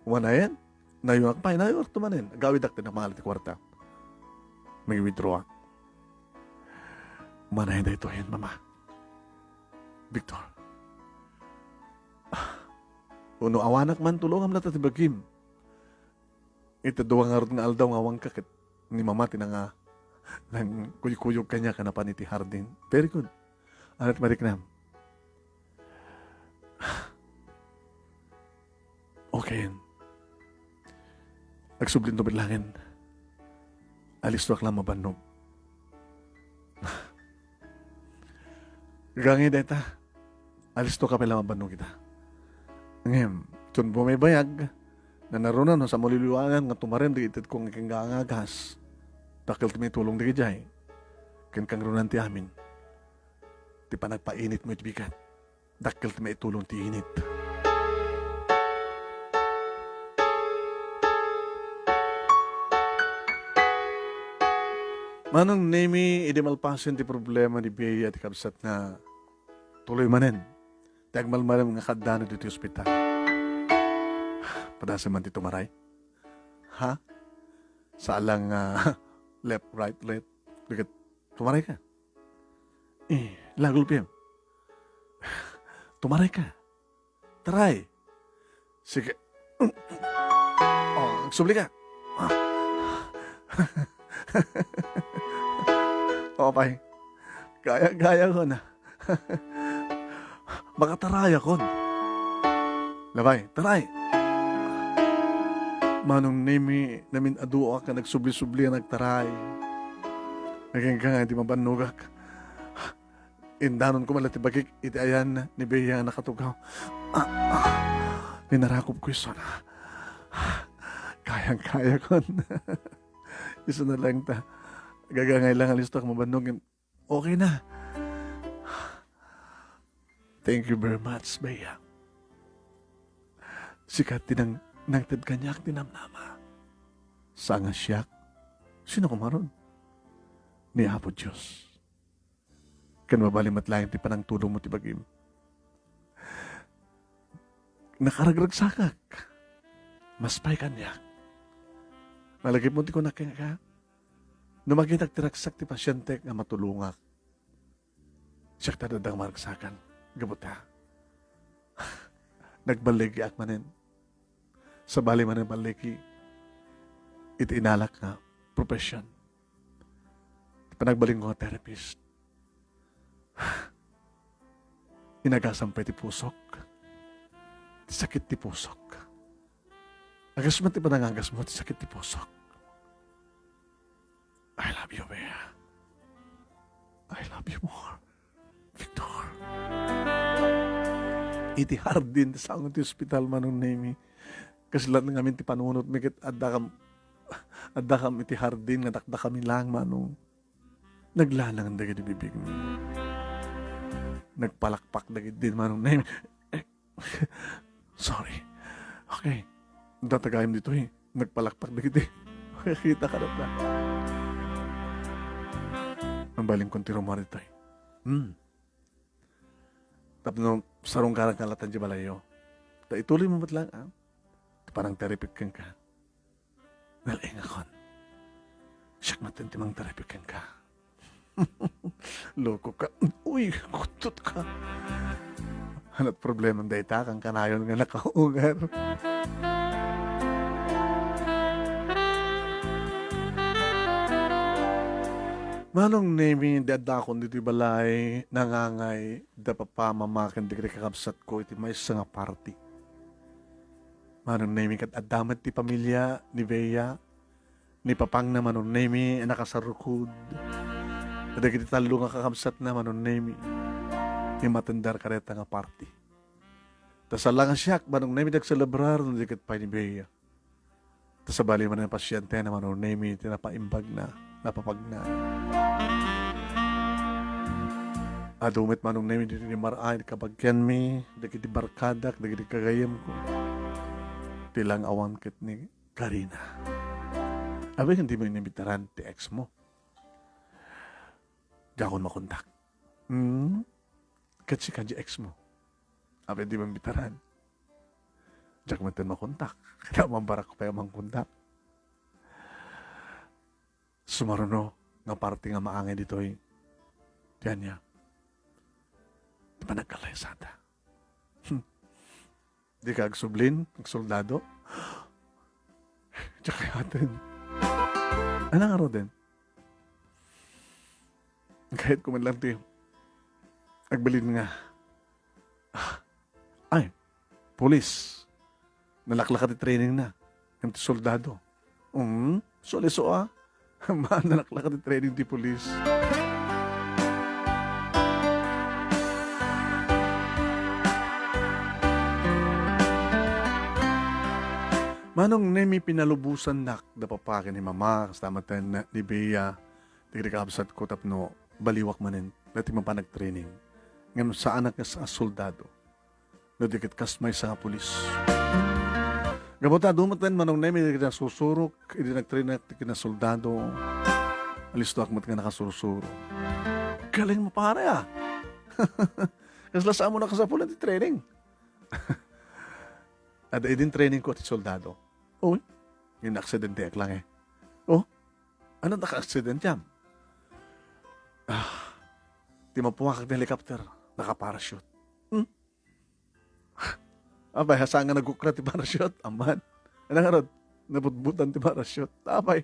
Manayen, nayuak pay, nayuak to manen. Agawidak ti namala ti kuarta. Mag-withdraw. Manayen daytoyen, Mama. Victor. Uno awanak man, tulongam latta ti bagim. Iti dua ngarud nga aldaw nga awanka ket ni Mama ti nanga-, nangkuykuyog kaniak a napan iti hardin. Very good. Ania ti mariknam? Okay. Agsublinto met laeng. Alistoak la mabannog. Gagangay dayta. Alistoka pay la mabannog ita. Ngem, iti bumaybayag, nanaruna no samuliluanan nga tumaren dagiti itedko nga kengka nga agas. Dakkel ti maitulong dagijay. Ken kangrunaan ti amin. Ti panagpainitmo iti bigat. Dakkel ti maitulong ti init. Manong Nemi, idi malpasen ti problema ni Bea ti kabsatna, tuloy manen ti agmalmalem nga kaadda ditoy ospital. Padasem man ti tumaray. Ha? Saan lang, ah, left, right, left. Ket tumaray ka. Eh, lagulpem. Tumaray ka. Taray. Sige. Oh, agsubli ka. Oh, pay. Gaya-gaya ko na. Makataray akon. Labay, taray. Manong Nemi, namin-aduak nga nagsubli-subli nga nagtaray. Nagingga nga di mabannogak. Indanon ko man la ti bagik iti ayan ni Bea nga nakatugaw. Ah, ah. Pinarakop ko isu na. Kayang-kaya kon. Isu na lang ta. Gagangay lang alisto ak mabannog. Okay na. Thank you very much, Bea. Sika ti nang, nangted kaniak ti namnama. Saan nga siak? Sino ko maron? Ni Apo Dios. Ken mabalin met laeng ti panangtulongmo ti bagim. Nakaragragsakak. Mas pay kaniak. Nalagipmo ti kunak kenka? No makitak ti ragsak ti pasientek nga matulongak, siak ti adda nga maragsakan. Gapu ta, nagballigiak manen. Sabali manen balligi iti inalak nga profession. Ti panagbalinko nga therapist, inagasam pay ti pusok. Ti sakit ti pusok. Agasmo ti panangagasmo ti sakit ti pusok. I love you, Bea. I love you more, Victor. Iti hardin ti sango ti ospital, Manong Nemi. Kasla ngamin ti panunotmi ket addakam, addakam iti hardin nga dakdakami laeng, Manong. Naglanangan dagiti bibigmi. Nagpalakpak dagiti, Manong Nemi. Sorry. Okay. Datagayam ditoy. Nagpalakpak dagiti. Kita ka na. Ang baling kong tirumar ditoy. Hmm. Tapno sarong ka lang kalatan di balayo. Ta ituloy mo met lang, ah. Ti panangtaripik kenka. Nalaingakon. Siak met ti mangtaripik kenka. Loko ka. Uy, kutot ka. Anat problema dayta, kan kanayon nga nakaugar. Manong Nemi, di addakon ditoy balay, nangangay, da papa, mama, ken dagiti kakabsatko iti maysa nga party. Manong Nemi, ket adda met ti pamilya ni Bea, ni papangna, Manong Nemi, a nakasarukod. Dagiti tallo nga kakabsatna, Manong Nemi, ti matender kadayta nga party. Ta saan la nga siak, Manong Nemi, ti agselebrar no di ket pay ni Bea. Ta sabali manen a pasientena, Manong Nemi, ti napaimbagna, napapagna. Adu met, Manong Nemi, ditoy mar-ay ti kabagianmi, dagiti barkadak, dagiti gagayyemko. Ti lang awan ket ni Karina. Apay, ken dimo inimbitaran ti ex mo? Diakon makontak. Hmm? Ket sika di ex mo. Apay, dimo imbitaran? Diak met makontak. Kaya mambarak pay a mangkontak. Sumaruno nga party nga maangay ditoy. Ti ania? Ti panagkalayasada. Hmm. Di ka agsublin, agsoldado? Diak kayaten. Anang ngaruden? Kayatko man lang ti agbalin nga, ah, ay, pulis. Nalaklaka ti trainingna. Ngem ti soldado. Hmm? Suliso a. Maan, nalaklaka ti training ti pulis. Manong Nemi, pinalubosannak da papa ken ni mama, kasta met ni Bea, dagiti kabsatko tapno baliwak manen, dagiti mapan agtraining. Ngem saanak nga sa-, soldado. No di ket kas maysa nga pulis. Gapu ta adu met Manong Nemi dagiti nasusurok, idi nagtraining ti kinasoldado, alistoak met nga nakasursuro. Galing mo, pare, ah. Kasla sa amo nakasapul ti training. Adda idin training ko ti soldado. Uy, yung aksidente lang eh. Oh, ano naka-aksidente yan? Ah, ti mapuakak ti helicopter, nakaparachute. Hmm? Apay, saan nga nagukra ti parachute? Aman. Ano nga rod? Nabutbutan ti parachute. Apay,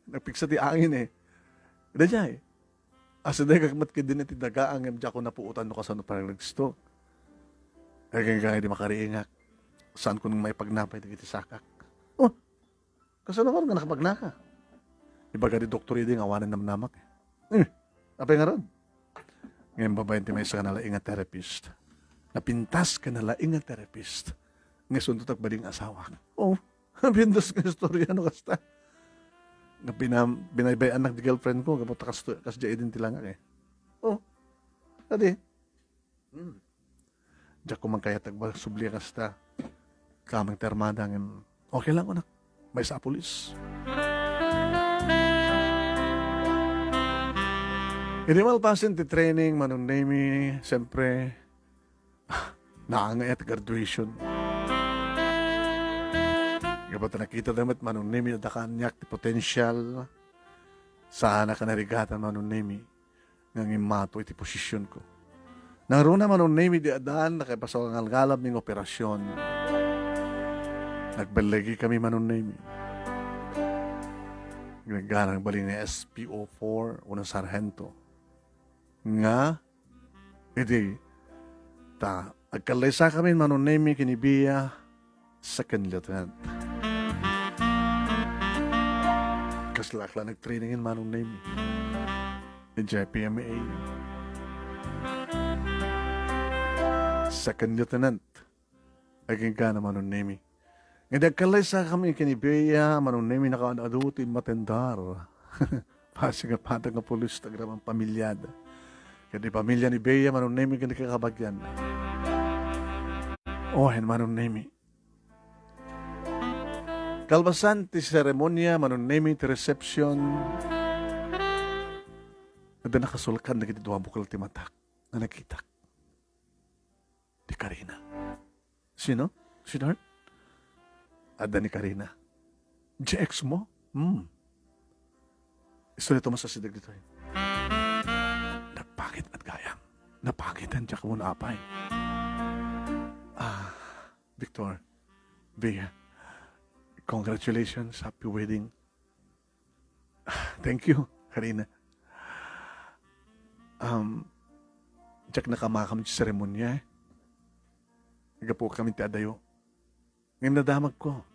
nagpiksa ti angin eh. Dayjay. Asidegak met ketdin iti daga, ngem diak napuotan no kasano pay nag-stroke. Agingga idi makariingak, saanko nga maipagnapay dagiti sakak. Oh, kasano nga nakapagnaka? Ibaga ti doktor idi nga awanen namnamak. Eh, apay ngarud? Ngem babaen ti maysa nga nalaing a therapist. Napintas ken nalaing a therapist. Nga isunto ti agbalin nga asawak. Oh, napintas nga istorya no kasta. Nga pinam-, binaybay-anak ti girlfriend ko, gapu ta kasto-, kasdiay idin ti langak eh. Oh, adi. Hmm. Diak man kayat agsubli kasta. Kamang ti armada, ngem okay lang, anak. Maysa a pulis. Idi malpasen ti training, Manong Nemi, siyempre, naangay ti graduation. Gapu ta nakita da met Manong Nemi, adda kaniak ti potential. Saanak a narigatan Manong Nemi nga ngimmato iti posisyonko. Nangruna Manong Nemi di adan, nakaipasaw a ngalngalab ning operasyon. Nagballigi kami Manong Nemi. Nagganang bali ni S P O four, unang sarhento. Nga, idi, ta, agkallaysa kami Manong Nemi ken ni Bea, second lieutenant. Kasla ak la nagtraining in Manong Nemi. Idiay P M A. Second lieutenant. Agingga na Manong Nemi. Nga di agkallaysa kami ken ni Bea, Manong Nemi, nakaad-adu ti immatendar. Bassit nga patag nga pulis ti agraman pamilyada. Ken ti pamilya ni Bea, Manong Nemi, ken ti kakabagianna. Oh, hen Manong Nemi. Kalpasan ti seremonia, Manong Nemi, ti reception, adda nakasulkan dagiti dua bukel ti matak nga nakitak. Ni Karina. Sino? Sweetheart? Adda ni Karina. Di ex mo? Hmm. Istorya to masasideg ditoy. Nagpakit at gayam. Napakitan diak mo apay. Ah, Victor, Bea, congratulations, happy wedding. Thank you, Karina. Um, diak nakamakam ti seremonia eh. Gapu kami ti adayo. Ngem nadamagko.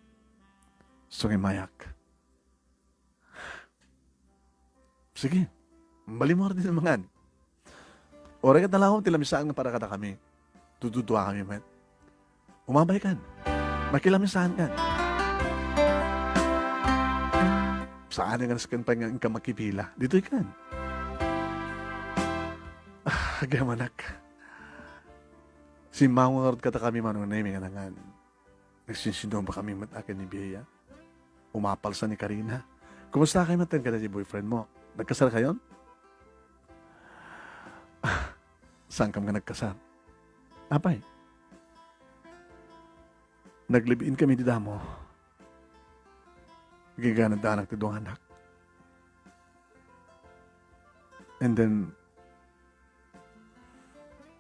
Sungimayak. Sige, balin mo din mangan. Uray ket nalawom ti lamisaan nga para kadakami. Dududuakami met. Umabay kan. Makilamisaan kan. Saan nga nasken pay nga inka makipila. Ditoy kan. Ah, agamanak. Simmango ngarud kadakami Manong Nemi nga nangan. Nagsinsinuba kami met akin ni Bea. Umapal sa ni Karina. Kumusta kayo met kadagiti boyfriend mo? Nagkasar kayon? Ah, saan kam nga nagkasar? Apay, nag-live-in kami di damo. Gigana danak ti duanak. And then,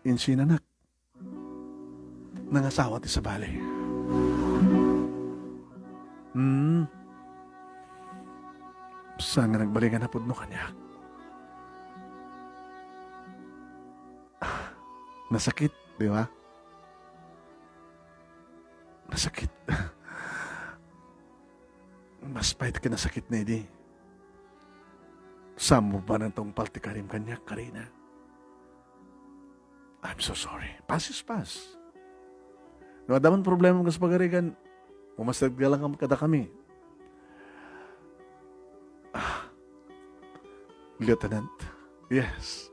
insinanak. Nangasawa ti sabali. Hmm. Saan nga nagbalingan a pudno kaniak? Ah, nasakit, di ba? Nasakit. Mas pait ket nasakit na idi. Saan mo ba nagtungpal ti karim kaniak, Karina? I'm so sorry. Past is past. No adda man problema kas pagarigan, umasideg lang kadakami. Ah, Lieutenant. Yes.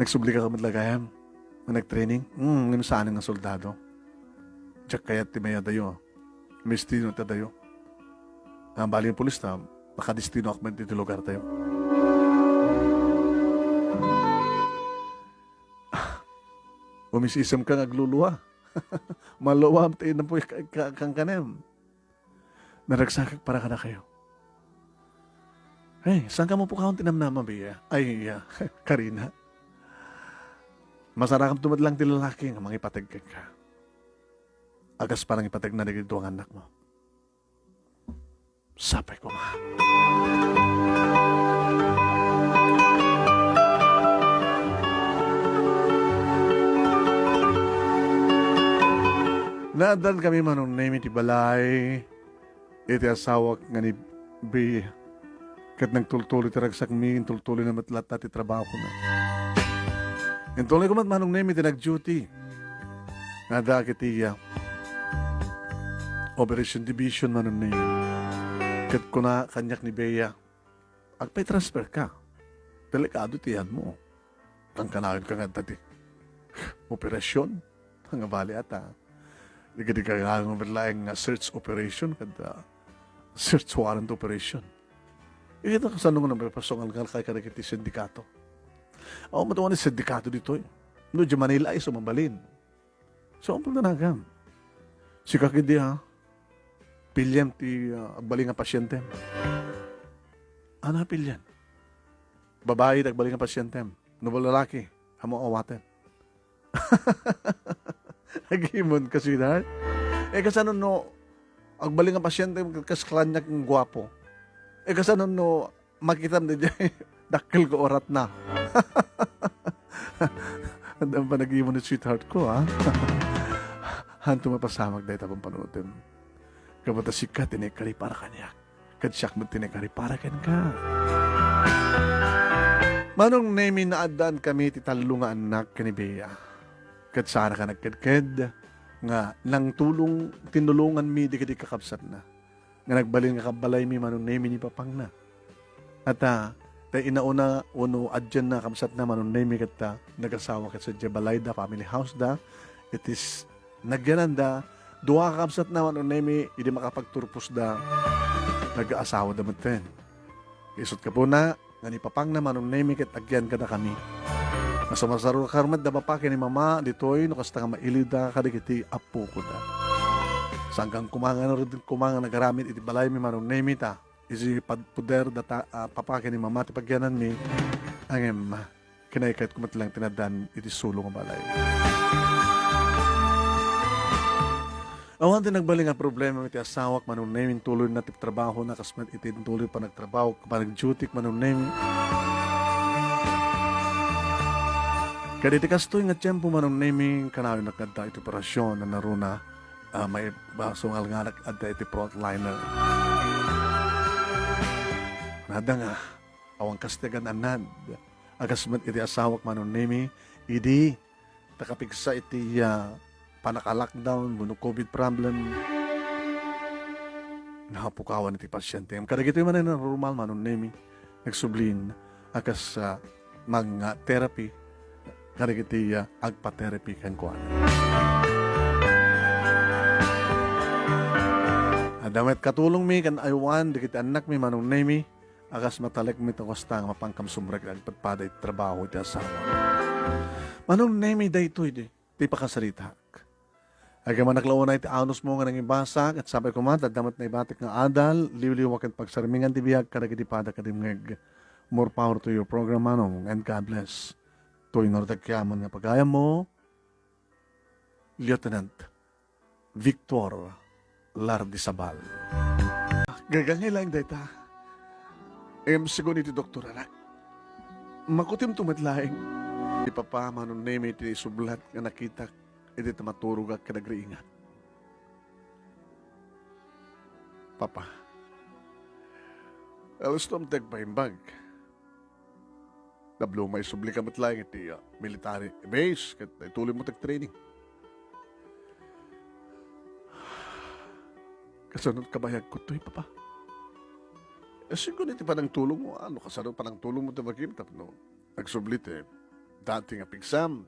Nagsubli ka met la gayam nga nagtraining? Hmm, ngem saan nga soldado. Diak kayat ti mayadayo. Mistino ta dayo. Nga bali nga pulis ta, nakadistino ak met iti lugar tayo. Ah, umis-isem ka nga agluluwa. Maluwam ti inapuy ka, ka, kankanem. Naragsakak para kadakayo. Hey, saan ka mo pukawan ti namnama, Bea? Ay, iya, Karina. Masarakamto met lang ti lalaki nga mangipateg kenka. Agas parang ipateg na dagiti dua nga annakmo. Sapay koma. Naaddan kami, Manong Nemi, ti balay iti asawak nga ni Bea. Ket nagtultuloy ti ragsakmi, intultuloy na met latta ti trabahona. Intuloy ko met, Manong Nemi, ti nag-duty. Nga adda iti, ah, operation division, Manong Nemi. Ket kuna kaniak ni Bea, "Agpa-transfer ka. Delikado ti iyanmo." Kankanayon ka nga adda ti operasyon? Nga bali ata. Dagiti kagagawid laeng nga search operation, kada search warrant operation. Ita kasano nga napasungal nga kay kadagiti sindikato? Awan met wani sindikato ditoy. No, di Manila ay sumabalin. So, ang pagdanagam. Sika kidi, ha? Piliem ti, ah, agbalin nga pasyente. Ano pilien? Babae ti agbalin nga pasyente. No lalaki, amo awaten. Agimon ka, sweetheart. Eh, kasano no, agbalin nga pasyente, kas kaniak nga guapo. Eh, kasano no, makitam di jay, dakkel ko orat na. Adda pay nagimon ni sweetheart ko, ha? Hanto mapasamak dayta pampanunotem. Kapata sika ti naikari para kaniak. Ket siak met ti naikari para kenka. Manong Nemi, naaddan kami ti tallo nga annak ken ni Bea. Ket saan a nagkedked nga nangtulong, tinulonganmi dagiti kakabsatna. Nga nagbalin nga kabbalaymi, Manong Nemi, ni papangna. Ata, ta inauna, ono, adianna, kabsatna, Manong Nemi, ket ta nagasawa ket sadiay balayda, family house da. It is nagyananda, dua ka kabsatna, Manong Nemi, idi makapagturposda, nagaasawada metten. Isut' gapuna, nga ni papangna, Manong Nemi, ket agyan kadakami. Nga sumarsarukar met da papa ken ni mama, ditoy, no kasta nga mailiwda kadagiti appokoda. Sangkan koma nga, no, koma nga nagaramid iti balaymi, Manong Nemi, ta iti pagpuder data, ah, papa ken ni mama ti pagyananmi, ngem kinaykayatko met lang ti naaddan iti sulo nga balay. Awan ti nagbalin nga problema iti asawak, Manong Nemi, intuloyna ti trabahona, kas met iti intuloy panagtrabaho, panagduty, Manong Nemi. Ket iti kastoy nga tiempo, Manong Nemi, kanayon nga adda iti operasyon, nanaruna, ah, maibaso nga alnganak adda iti frontliner. Nada nga, awan kas ti agan-annad. Agas met iti asawak, Manong Nemi, idi ta kapigsa iti, ah, panaka-lockdown wenno covid problem, napukawan iti pasyente. Kadagitoy man a normal, Manong Nemi, nagsublin a kas, ah, mag-therapy kadagiti, ah, agpa-therapy kenkuana. Adda met katulongmi ken aywan dagiti annakmi, Manong Nemi, a kas matalekmi ta kasta nga mapankam sumrek agpadpada iti trabaho iti asawa. Manong Nemi, daytoy di, ti pakasaritak. Agyaman laeng unay ti anusmo nga nangibasa, ket sapay koma, ta adda met naibatik nga adal, liwliwa ken pagsarmingan ti biag kadagiti pada kadimngeg. More power to your program, Manong, and God bless. Toy, naragyaman nga pagayammo, Lieutenant Victor Lardizabal. Gagangay laeng dayta. Ngem sigun iti doktor, anak, makutimto met laeng. Ni Papa, manunemi ti isublat nga nakitak idi ta maturogak ken agriingak. Papa, alusto ti agpaimbag. Nabluma, isubli ka met laeng iti, ah, military base ket ituloy mo ti training. Kasano ti kabayagko toy, Papa? Eh, sigun iti panangtulong mo, ano, kasano panangtulong mo ti bagim tapno agsubli ti dati nga pigsam?